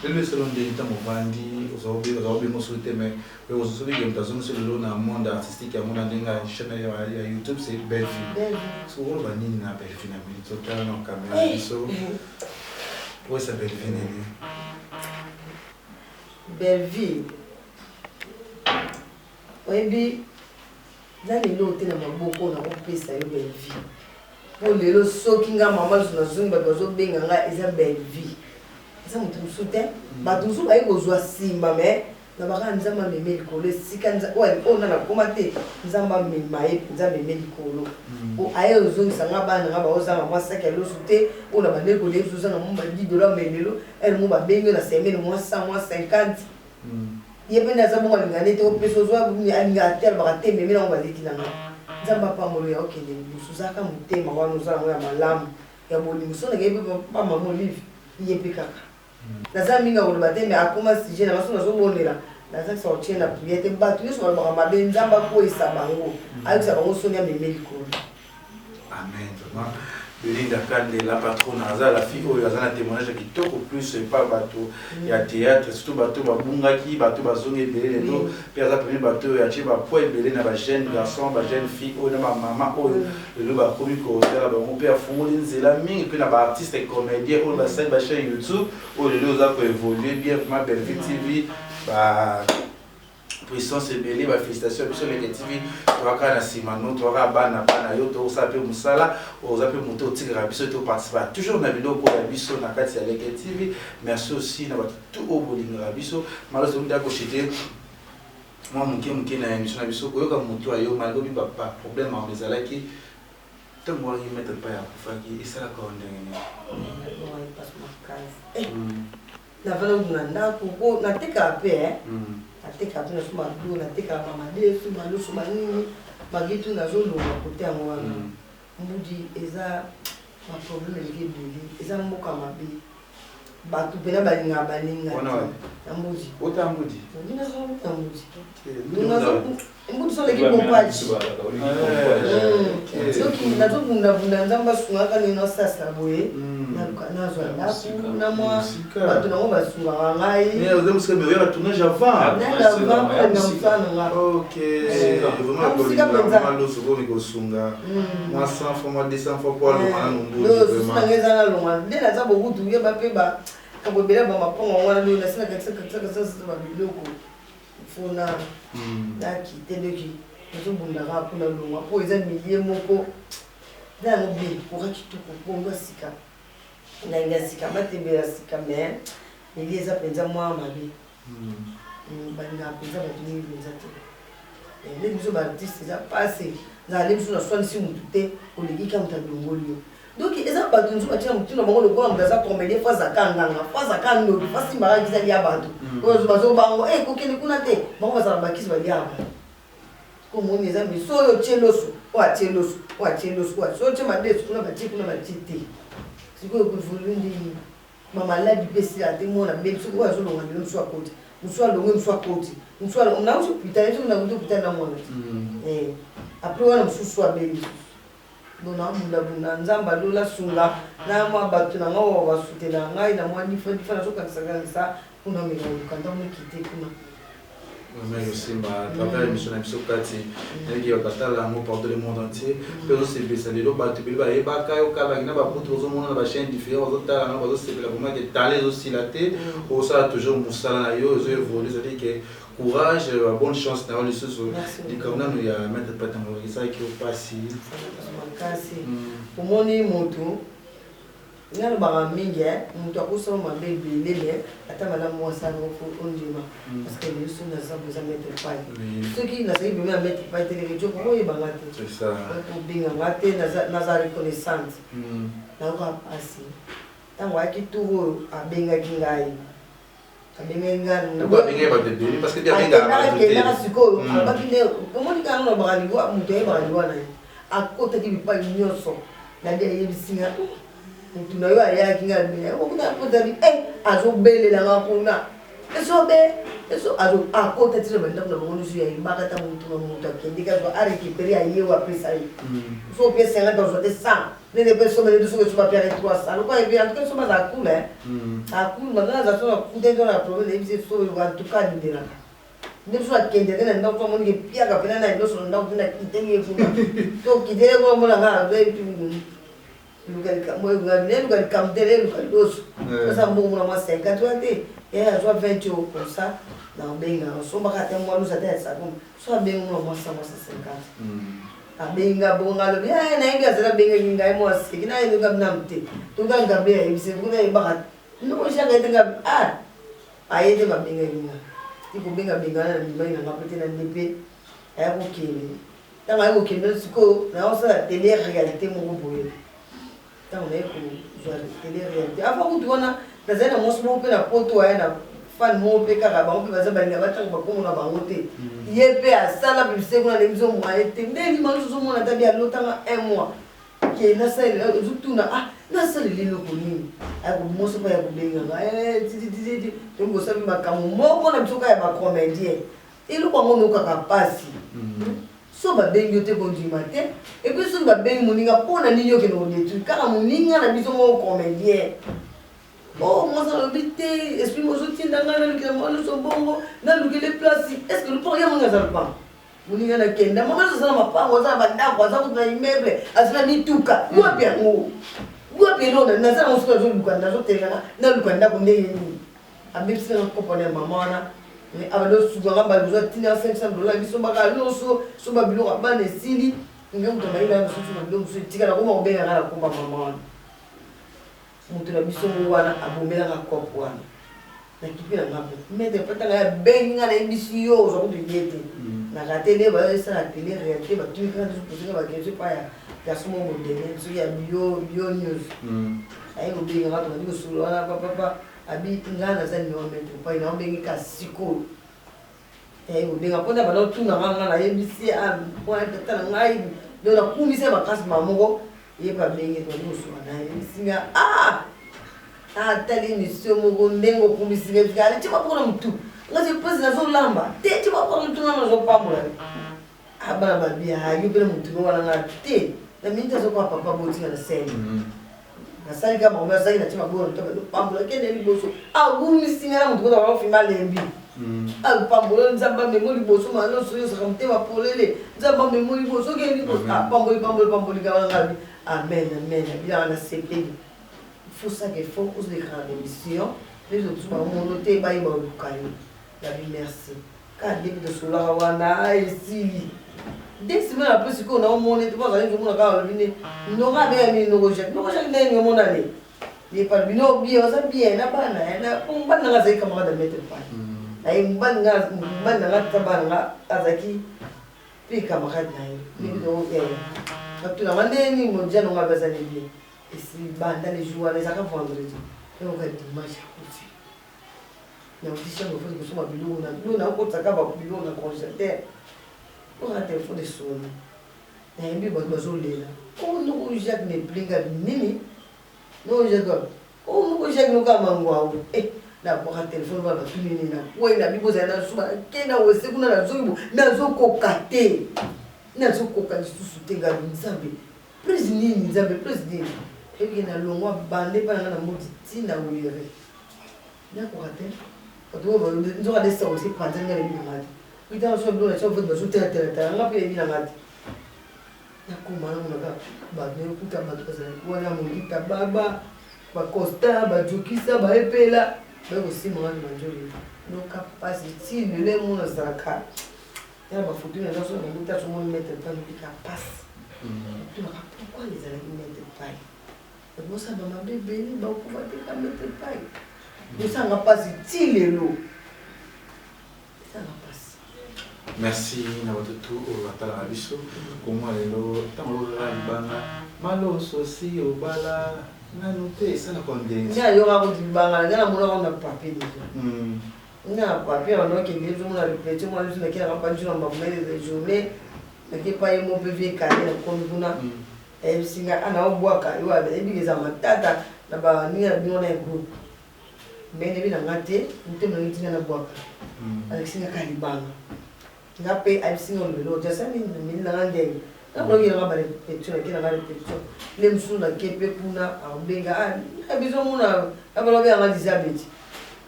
Lelo esolo ndenge ntango ovandi oza obenga soki te, mais soki moto azongisi lelo na monde artistique yango na ndenge ya chaîne ya YouTube, c'est Bellevue. Soki oloba nini na Bellevue na minute, otala na caméra biso, oyesa Bellevue nini? Bellevue, oyebi na lelo te na maboko nakopesa yo Bellevue, mpo lelo soki nga mama Loso nazongi, bato bazobenga nga eza Bellevue, eza moto mosusu te. Bato mosusu baye kozwa nsima, mais na baka Nzambe ameme likolo esika oyo nga nakoma te. Nzambe amema ye mpenza, ameme likolo aye ozongisa nga bana nga baozanga mwa saki ya loso te, oyo na bandeki kolia biso ozanga mwa ba 10 $, mais lelo ele mo babengi yo na semaine mwa 100, mwa 50. Ye mpe nde aza bongo, alinga nde te opesa, ozwa alingaka te, alobaka te, meme nango baleki na nga. Nzambe apambolo ya okende liboso, ozalaka motema wana oza yango ya malamu ya bolingo. So nakei mpe pa mama Olive, ye mpe kaka naza mingi akoloba te, mais akoma sujet na nga. So nazobondela, nazakisa kotie na prière te, bato nyonso balobaka mabe, Nzambe akweyisa bango, ayokisa bango soni, ameme likolo. Amen. Vraiment, Belinda Kande, la patronne, aza la fille oyo aza na témoignage ya kitoko plus epa bato ya théâtre, surtout bato babungaki, bato bazongi ebele lelo, mpe aza parmi bato oyo atie bapoids ebele na bajeune garçon, bajeune fille oyo na bamama oyo lelo bakomi kotala bango, mpe afungoli nzela mingi mpe na baartiste comédien oyo basali bachaîne YouTube oyo lelo oza koévolue bien. Vraiment, Bellevue TV ba puissance ebele, bafélicitation ya biso Leke TV, toyaka na nsima no, toyaka bana bana yo, tokosala mpe mosala. Oza mpe moto otikaka biso, toparticipa toujours na biloko ya biso na kati ya Leke TV. Merci aussi na bato tout oyo bolingaka biso. Maloso nde akoshite mwa moke moke na émission na biso, koyoka moto ayo malgré baproblème yango ezalaki ntango waki maître pai akufaki, esalaka yo ndenge nini? Navanda na ndako po natekaka mpe, natekaka mpe, nasomba do, natekaka bamadesu, baloso, banini, magitu, nazolonga kote yango wana. Mbudi eza baproblème eleki ebele, eza mboka mabe, bato mpena balingaka baninga na Mbudi. Ota Mbudi? Nazouta Mbudi, Mbudi so oleki pompage, soki nazobundabunda, Nzambe asungaka nini, nasasa boye, nazwa ndako na mwa bato nango basungaka ngai. Tournage avant. Nanga mosala na nga. Ok, vraiment, komi kosunga mwa 100 fois, mwa 200 fois po alonga nano Mbudi. Susi nanga eza nalonga nde naza bokutu yeba mpe bakambo ebele bamapongo wana nde nasina kakisakakisakasa babiloko fona nakite ndoki, nazobundaka mpona longwa mpo eza milie moko eza yango bien, koka kitoko, pongo ya sika, ngangi ya sika, matembele ya sika, mais milie eza mpenza mwa mabe. Balingaka mpenza bato mingi mpenza te. Nde biso baartiste eza pase, nzala nde biso naswanisi motu te, oleki ka moto alongoli yo. Donc eza bato mosusu batia motu na bango lokola moto aza comédien, fo azaka nganga, fo azaka ndoki, fo asimbaka kisi alia bato oyo bazobango e kokende kuna te, bango bazala bakisi baliaka bato. Komoni eza miso oyo otie loso, oyo atie loso, oyo atie loso, oyo so otie madesu kuna, batie kuna, batie te. Sikoyo koévolue ndenge bamaladi mpe esila te, mwana beli soki oyo azolonga lelo, mosu akoti, mosu alongwe, mosu akoti, mosu nauti hôpital, soki nauti hôpital na mwana te, après wana mosusu abeli lisusu. Donc nabundabunda, Nzambe alola sunga na mwa bato na nga oyo basutela ngai na mwa difa difa, nazokangisakangisa mpona meka koluka ntango ekite kuna. Vraiment ezosimba à travers émission na biso kati nayeki bakatala yango partout le monde entier mpe ozosepelisa lelo bato ebele bayebaka yo kalaki na baputu ozomona na bachaîne différent bazotala yango, bazosepela vraiment ke tala ezosila te, osala toujours mosala na yo, ezo évolue. C'est-à-dire que courage, bonne chance na yo lisusu. Likambo nanu ya maître Patango esalaki yo mpasi? Makasi. Omoni, motu nga alobaka mingi, moto akosala mabe ebele, mais ata malamu mwasi yango ondima, parce que lelo soki naza boza maître Pai, soki nazali beme ya maître Pai te, lelo joko oyebanga te, obenganga te. Naza reconnaissante. Nayoka mpasi ntango ayaki tour oyo abengaki ngai, abengaki ngai. Sikoyo alobaki nde omoni kaka nalobaka liwa, moto ayebaka liwa na ye. Akotaki bipai nyonso, nadi ayebisi nga motu na yo ayaki ngai okuna akotaki, azobelelanga kuna esobe eso akota ntina bandako na bango nyonso ya ebaka. Ta motu na moto akendeki azwa arécupéré, ayewa apesa ye. So opesa yanga tozwa te 100 nene mpe somele te, soki esoba piare 300 lokwa ebi. En tout cas, soba azala cool, akul maintenant aza so na kute to na problème, nayebisi so en tout cas alindelaka nde biso akendeke na ndako, amoniki epiaka mpena na nyonso na ndako te, na kiteli ye kuna to kiteli ye kuna, omonaka luka likambo, luka likambo te, luka liboso osa mbongo mona mwa 50 wana te, ye azwa 20 oyo comme ça na obengaka osombaka ate mwa lusa te ya sakoma so abengi mona mwa 100, mwa 150. Abenga bongo, alobi nayebi azali abengaki ngai mwa seki nayebi nanu te, toka Gabriel ayebisi kuna yebaka noko Jacques ete nga aye te, babengaki nga ti kobengabengana na mibali na nga mpe te na nde mpe aya kokende. Ntango aye kokende sikoyo, naosala télé réalité moko boye. Ntango naye kozwa télé réalité, avant kutu wana nazali na mwasi moko mpe na poto, aya na fan moko mpe kaka bango mpe baza balinga batanga bakombo na bango te. Ye mpe asala publicité kuna, ndenge biso moye te, nde lima nyonso ozomona ata bi alotanga un mois ke nasalela, ozotuna nasalela eloko nini, moso mpe ya kobenganga titititi, toki kosala makambo moko na biso kaka ya bacomédien. Eloko yango nokaka mpasi so babengi yo te, kondima te. Et puis soki babengi moninga, mpo na nini okende kodétruire kaka moninga na biso moko comédien? O mwasi alobi te, esprit mozotinda ngai nalukela mwa nyonso bongo, nalukele place. Est ce que lupango ya moninga aza lupango? Moninga nakenda mama nyonso aza na mapango, aza na bandako, aza kutu na immeuble, aza na mituka. Wapi yango? Wapi eloko naza nango? Soki nazoluka, nazotelengana, naluka ndako ndenge nini? Abebisinanga kopana ya mama wana, abandi osukanga mbala kozwa ntina 500 dollar. Biso baka loso, so babiloko ya bana esili, nge moto mayela mosusu na biloko mosusu etikala, koma kobengaka na komba mama wana. Moto na biso wana abomelaka cope wana nakipi na nga mpe maître patanga abengi nga, nayebisi yo ozwa kutu ye te na télé, baesala télé réalité, batuni kaka posenga baquestion epai ya garçon moko moderne soki ya bio bio news. Aye kobengaka, tobandi kosolola wana, papapa abi nga naza numéro maître pai naobengi ka sikoyo. Aye kobenga mpona banda otunanga nga, nayebisi mwana tata na ngai, donc nakumisi ya makasi mama moko. Ye mpe abengi, tobandi kosola, nayebisi nga atali émission moko ndenge okumisi nga, ebisika ale tia moko na motu nga se mpasi nazolamba te, tia moko na motu nga nazopambola abana babi yo mpe na motu no wana nga te na miniti azokoa papa botinga na scène. Nasali kaka makambo asali, natie maboko na motu, pambola, kende liboso. Agumisi nga na motu kota bafima alembi, apambola, Nzambe amemo liboso, ma nyonso nyosaka motema polele, Nzambe amemo liboso, okende liboso, apamboli, pamboli, pamboli kaka ngabi, amen, amen. Abilaka nasepeli fosaka effort ozolekaka na émission mpe mosusu bamono te, bayeba oluka yo. Nabi merci kaka ndenge tosolaka wana esili. 2 semaines après, sikoyo naomona ete bazali komona kaka, alobi nde noko abenga nini, noko Jacques, noko Jacques, ndenge omona ne ye pa bino bien, oza bien na bana mobali nanga azalaki camarade ya maître pai naye, mobali nanga tata bana nga azalaki mpe camarade na ye. Batunanga ndenge nini mondia nonga bazali bien. Esili banda le jour wana, ezalaka vendredi, eyoka dimanche akufi. Nauti chambre foti kosomba biloko na biloko, nakotisaka biloko na congélateur, oka telefone esoni, nayembi bato bazolela: o noko Jacques neplinga nini, noko Jacques, o noko Jacques noka mangwau. Nabwaka telefone wana, batuni nini, nakwei na bibo, ozali na suba, nakei na wese kuna, nazoki bo, nazokoka te, nazokoka lisusu te. Ngai Nzambe, prise nini? Nzambe, prise nini? Ebike nalongwa bande mpa na ngai na moti ntina were, nakoka te. Bato oyo nzoka nde sango esi panzani ngai, nayebi nanga te. Ita so biloko na tia vote bazotelatelatala nga mpe yebi na nga te. Nakoma namonaka bato nayokuta bato bazalaki wana molita baba bacosta bajokisa baepela baye kosimba nga na manjoli noka mpasi ti lelo emona azalaka ya bafoto na nyonso na bango taso moni mètre pai nobika mpasi tunaka pourquoi ezalaki mètre pai Bosala ba mabe ebele bakufa te ka maitre pai. Bosala nga pasi ti lelo. Esala nga pasi. Merci na bato tout oyo batalaka biso komwa lelo ntango olokaka libanga maloso si obala nanu te esalaka ndenge Nga nayoka kutu libanga na nga namonaka na papier deja. Nga na papier banda okende biso mona repetition mwana biso nakelaka mpa biso na mbamele journée nake pa ye mo mpe vie kale nakomi kuna. Ayebisi nga ah nao bwaka yo ayebi ke eza matata na ba ninga na bino wana ya groupe mais nayebi na nga te motema na ngi tina na bwaka alakisi nga kaka libanga nga pe ayebisi nga olobela oyo jasa nini na meli na nga ngenge nga kuna okenda nga ba repetition nake na nga repetition nde mosusu nake pe kuna akobenga ah na biso mona na bana obenga nga Elizabeth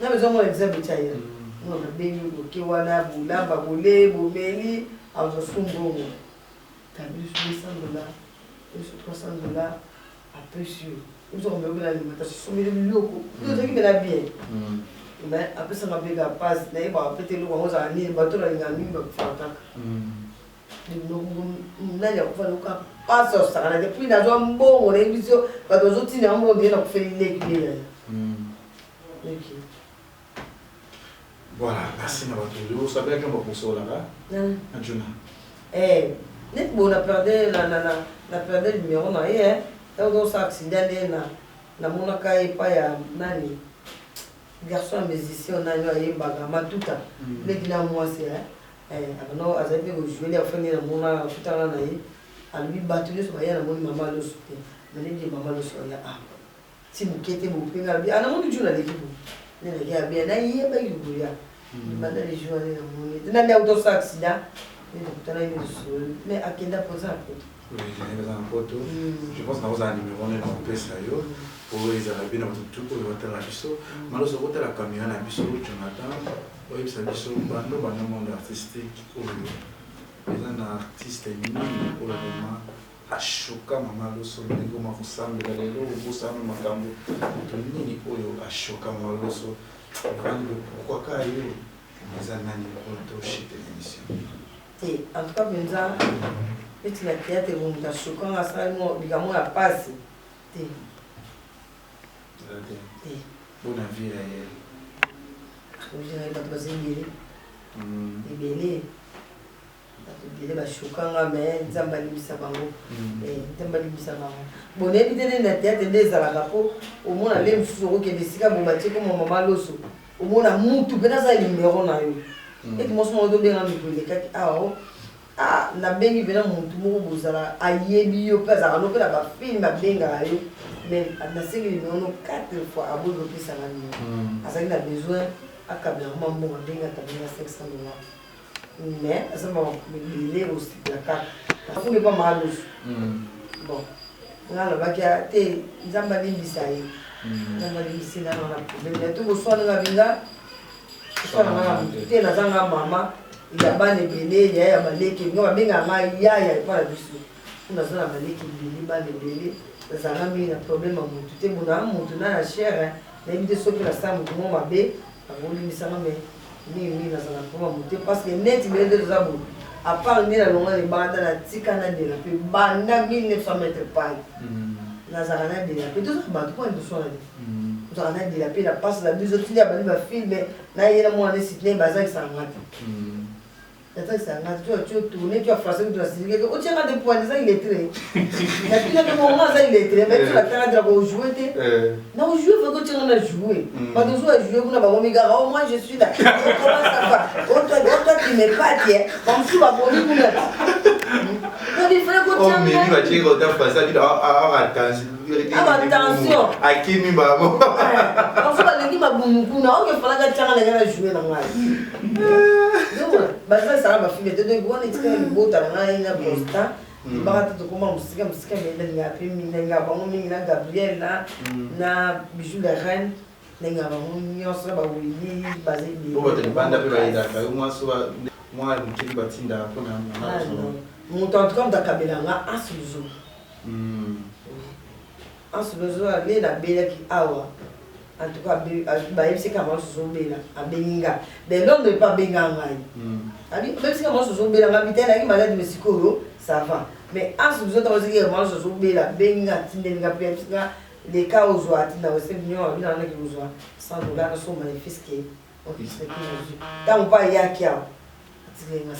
na biso mona Elizabeth aya mona nabengi oke wana bolamba bole bomeli azwa su mbongo Tabi biso 200 dollars, biso 300 dollars, apesi yo. Biso kombe obela alimentation, sombeli biloko. Yo ozalaki mena bien. Mais apesaka mpe kaka pasi, nayebaka mpe te eloko yango ezalaka nini, bato nalingaka mingi bakufaka kaka. Nani akufa nayoka pasi ya kosakana te, puis nazwa mbongo nayebi biso bato bazotinda yango mbongo ndenge nakufeli leki nde yaya. Leki. Voilà, merci na bato oyo osabelaki na bakosolaka na Juna. Eh, neti boye na perde na na na na perde numero na ye eh. Ntango tozosala accident nde na namonaka ye epai ya nani garçon ya musicien nani oyo ayembaka matuta leki na mwasi eh. Eh, abanda azali mpe kojoue ya fani namona nakutana na ye alobi bato nyonso baya namoni mama loso te mais neti mama loso aya awa ti moke te bopenga alobi ah namoni jour naleki bo nde nake abeya nayebaki koya banda le jour ane namoni te nani auta osala accident nde tokutanaki lisusu mais akenda mpoza na poto. Eza na poto, je pense nakozala numero nde nakopesa yo po ezala bien na bato tout oyo batala biso. Maloso okotala camera na biso Jonathan, oyebisa biso bando banda monde artistique oyo eza na artiste nini oyo vraiment A choka mama loso ndenge okoma kosambela lelo obosana no makambo moto nini oyo a choka mama loso ovandi boye pourquoi kaka yo eza nani po to chute na emission. Te en tout cas penza neti na theatre boye moto a choka nga asali mua likambo ya pasi te. Eza te. Te. Bo na vie reelle. Vie reelle bato baza ebele. Ebele. Bato ebele ba choka nga mais nzambe alimbisa bango eh, nzambe alimbisa bango bon nayebi te nde na théâtre nde ezalaka po omona nde mosusu okokende esika bo batie koma mama loso omona mutu mpe naza numero na yo ete mwasi moko tobenga mikolo elekaki awa o ah nabengi mpena mutu moko bozala ayebi yo mpe azalaka no mpe na bafilme abengaka yo mais nasengi numero no 4 fois aboyi kopesanga numero azalaki na besoin akabela yango mambongo abengi akabeli nga 500 dollars Mais aza makambo ebele osepela kaka afundi epa malusu bon nga alobaki te nzambe alimbisa ye nzambe alimbisi nga na problème na to koswana nga binga koswana nga na motu te naza nga mama ya bana ebele ya ya baleki nga babengaka nga yaya epa na biso mpo naza na baleki ebele bana ebele nazalanga mingi na problème ya motu te bona motu na na chere nayebi te soki nasala motu moko mabe Akolimbisa nga mais mingi mingi nazala na problème ya motu te parce que neti bino nde toza boye à part nde nalongwa na libanda natika nadela mpe banda 1900 mètre pai nazalaka nadela mpe tozala bato mpo toswana te tozalaka nadela mpe na mpasi na biso tindi abandi bafilme naye na mwana nesitne bazangisaka nga te Natalisa nga tu tu tourner tu as français tu as silike o tianga de points eza illettré na tina ke bon aza illettré mais tu la tanga de ko jouer te na o jouer faut ko tianga na jouer ba to jouer jouer kuna ba komi kaka oh moi je suis là oh, comment ça va oh toi oh toi tu me pas tiens ba musu ba bomi kuna donc il fallait ko tianga oh mais ba tianga ta français ah attention Ah, attention akimi bango baso balingi mabumu kuna oke falaka tianga na ngai na joue na ngai bazalisaka bafilme te donc wana etikala libota na ngai na constant baka te tokoma mosika mosika me nalingaka mpe mingi nalingaka bango mingi na gabriel na na bijou la reine nalingaka bango nyonso na bawili baza ebele. Mwa moke batindaka mpona mama. Moto, en tout cas moto akabela nga Anse Luzo. Anse Luzo ale nabelaki awa. En tout cas bayebisi kaka mama susu obela, abengi nga de Londres mpe abenga ngai. Bayebisi kaka mama susu obela, nga bita nayaki malade, mais sikoyo ça va. Mais Anse Luzo, ntango aziki mama susu obela, abengi nga, atindeli nga mpe ayebisi nga leka ozwa, atinda Western Union, abi nangaki kozwa 100 $, nasomba ne fût-ce que ntango mpo ayaki awa, atikeli nga 100 $.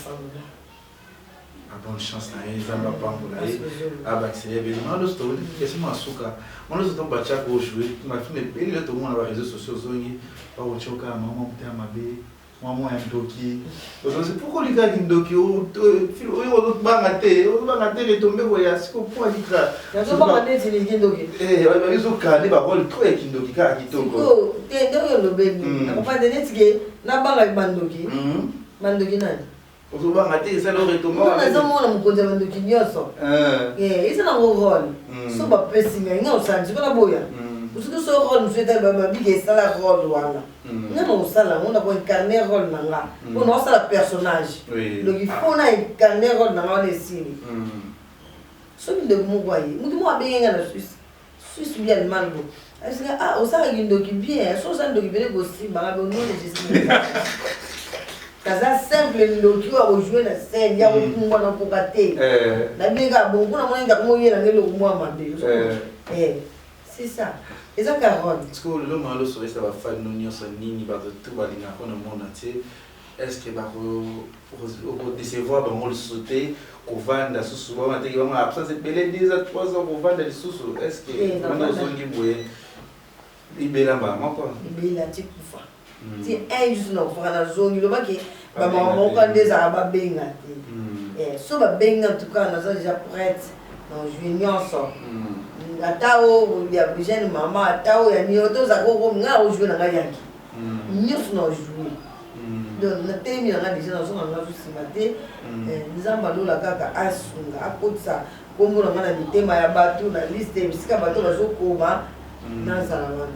Bonne chance na ye, Nzambe apambola ye, abakisela ebele. Maloso, tokoti question mwa suka. Maloso, ntango batiaka ojouer bafilm ebele, lelo tokomona ba réseaux sociaux, ozongi bakotia kaka mama motema mabe, mwa mwa ya ndoki. Ozozi pourquoi olikaki ndoki oyo? Ozobanga te, ozobanga te retombe boya siko po alika? Nazobanga neti liki ndoki? Ezokala nde barole trop ya kindoki kaka kitoko. Te, ndenge olobeli, nakopande neti ke nabangaki bandoki. Bandoki nani? Ozobanga te esali oretombe? Nazomona mokonzi ya bandoki nyonso eza nango role. So bapesi ngai, ngai osala siko naboya. Soki so role mosusu etali babika, esala role wana, nga na kosala yango, na koincarner role na nga, mpo na osala personnage. Donc il faut na incarner role na nga wana, esili. Soki ndeko moko aye, motu moko abenge nga na Suisse, Suisse bi Allemagne bo abisinga: "Ah, osalaki ndoki bien, so osala ndoki pene kosimbanga bonone." Je kaza simple ndoki oyo akojouer na scène ya kopumbwa na koka te. Nabengaka bongo mpona mona ndako moyela nde eloko mwa mabe. C'est ça, eza ka role. Parce que lelo Maloso oyesa bafani no nyonso nini, bato tu balingaka na monde entier, est ce que bakodécevoir bango lisusu te? Kovanda susu bama teki bango absence ebele, 2 ans, 3 ans, kovanda lisusu, est ce que wana ozongi boye libela mbala moko? Libela ti kufa, ti un jour na kufaka nazongi. Lobaki bamama moko nde ezalaka babenga te. So babenga, en tout cas naza déjà prête na jouer nyonso, ata oyo ya jeune mama, ata oyo ya nini, tozalaka oko ngai akojouer na ngai yanki nyonso na jouer. Donc natelemi na ngai déjà, nazonga nga azosima te. Nzambe alola kaka asunga, akotisa nkombo na ngai na mitema ya bato, na liste esika bato bazokoma, nazala wana.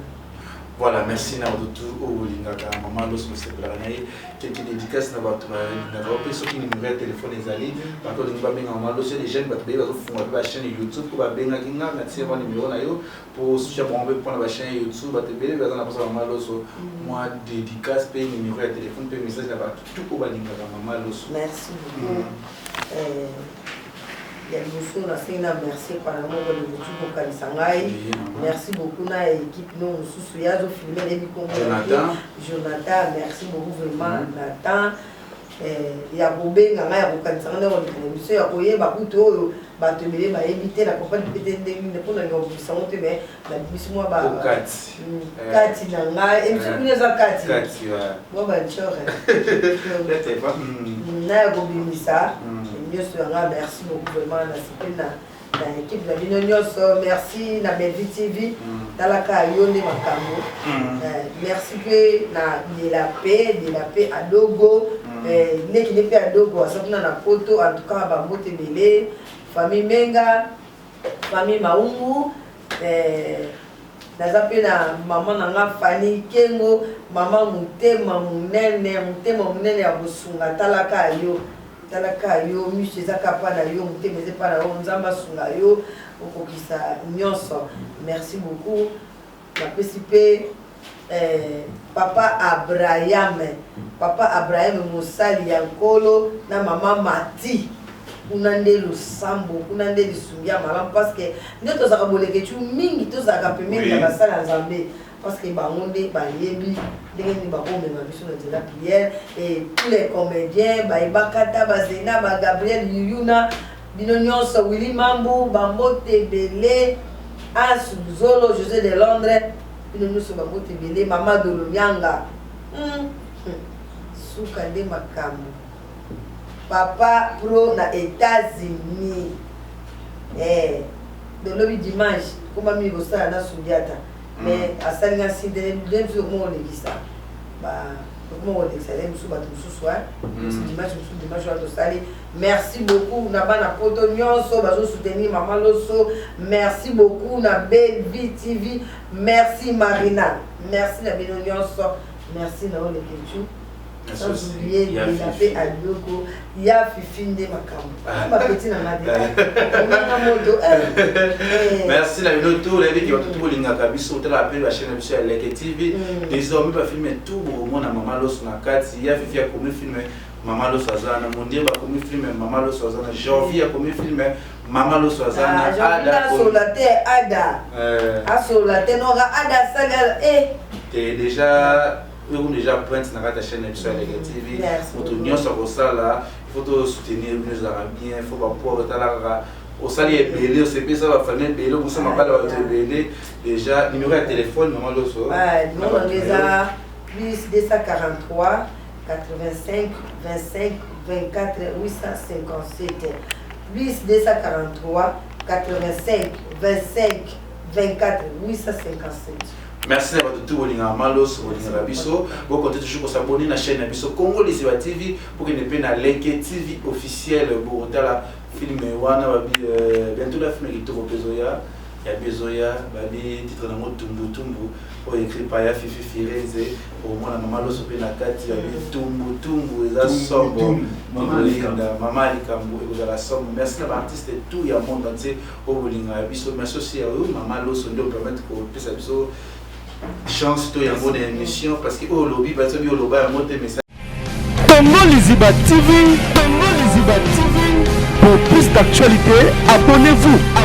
Voilà, merci na bato tu oyo bolingaka mama Loso, bosepelaka na ye. Quelque dédicace na bato balingaka mpe soki numéro ya telefone ezali, bato olingi babenga mama Loso, les jeunes, bato baye bazofunga mpe bachaîne YouTube, po babengaki nga na tie mwa numéro na yo po soutien bango mpe mpona bachaîne YouTube. Bato ebele baza na mposa mama Loso. Mwa dédicace mpe numéro ya telefone mpe message na bato tu oyo balingaka mama Loso. Merci beaucoup. Ya liboso nasengi na merci mpana moko libutu kokanisa ngai. Merci beaucoup na équipe no mosusu ye azofilmer, nayebi kombo. Jonathan, merci beaucoup vraiment. Nathan ya kobenga ngai, ya kokanisa ngai, nde koleka na biso ya koyeba kutu oyo bato ebele bayebi te. Na comprendre mpe te ndenge nini mpona linga kobimisa yango te, mais nabimisi mwa kati na ngai. Émission bino eza kati mwa bancore na ya kobimisa nyonso yanga. Merci beaucoup vraiment, nasepeli na équipe na bino nyonso. Merci na Belvi TV, talaka yo nde makambo. Merci mpe na De la Paix, De la Paix Adogo, ndeki nde mpe Adogo aza kuna na Poto. En tout cas bambote ebele, famille Menga, famille Maungu. Naza mpe na mama na nga Fani Kengo, mama motema monene, motema monene ya kosunga. Talaka yo, talaka yo, miso eza kapa na yo, motema eza epa na yo. Nzambe asunga yo okokisa nyonso. Merci beaucoup. Napesi mpe papa Abraham, papa Abraham mosali ya Nkolo, na mama Mati kuna nde losambo, kuna nde lisungi ya malamu, parce que nde tozalaka boleketu mingi, tozalaka pembeni ya basali ya Nzambe, parce que bango nde bayebi ndenge nini bakomema biso na nzela prière. Et tous les comédiens bayebaka bazena, bagabriel Yuyuna, bino nyonso, Willi Mambu, bambote ebele, As Zolo, José de Londres, bino nyonso bambote ebele. Mama Dolonyanga, Suka nde makambo, papa pro na États-Unis. Lobi dimanche koma mingi kosala na Sudiata, mais asali nga si nde mosusu okoma kolekisa, okoma kolekisa ye mosusu, bato mosusu dimanche mosusu, dimanche wana tosali. Merci beaucoup na bana Poto nyonso bazosoutenir mama Loso. Merci beaucoup na Bellevie TV. Merci Marina, merci na bino nyonso. Merci na Olekechu. Sans oublier Bella mpe Alioko ya Fifi nde makambo. Ah. Ba petit na nga te. Omanga moto. Eh. Eh. Merci na bino tout nayebi ke bato tout bolingaka biso otala mpe ba chaîne na biso ya Leke TV. Mm. Désormais ba film tout bokomona Mama Loso na kati ya Fifi akomi film Mama Loso aza na Mondire bakomi film Mama Loso aza na Janvier akomi film Mama Loso aza na ah, Ada asola te Ada. Eh. Asola te noka Ada asali eh. Te déjà oyo déjà pointe na kati ya chaîne na biso ya Leke TV moto nyonso akosala il faut to soutenir bino ezalaka bien il faut bapoa otala kaka osali ebele osepesa bafamille ebele okosa mabala bato ebele déjà numéro ya téléphone mama Loso numéro nango eza plus 243 85 25 24 857 plus 243 85 25 24 857. Merci na bato tout bolingaka Malos, bolingaka biso. Bo compter toujours ko s'abonner na chaîne na biso Congo Liziba TV pour que mpe na Leke TV officiel bokotala film wana babi euh, bientôt la film kitoko mpe ezoya ya bezoya babi titre nango tumbu tumbu oyo écrit par ya Fifi Firenze okomona mama Loso mpe na kati babi tumbu tumbu eza somo ekolinda mama likambo ekozala somo. Merci na baartiste tout ya monde entier oyo bolingaka biso. Merci aussi ya oyo mama Loso nde opermettre kopesa biso chance to yango na émission parce que oyo olobi bato bi oloba yango te message. Congo Liziba TV, Congo Liziba TV. Pour plus d'actualités, abonnez-vous.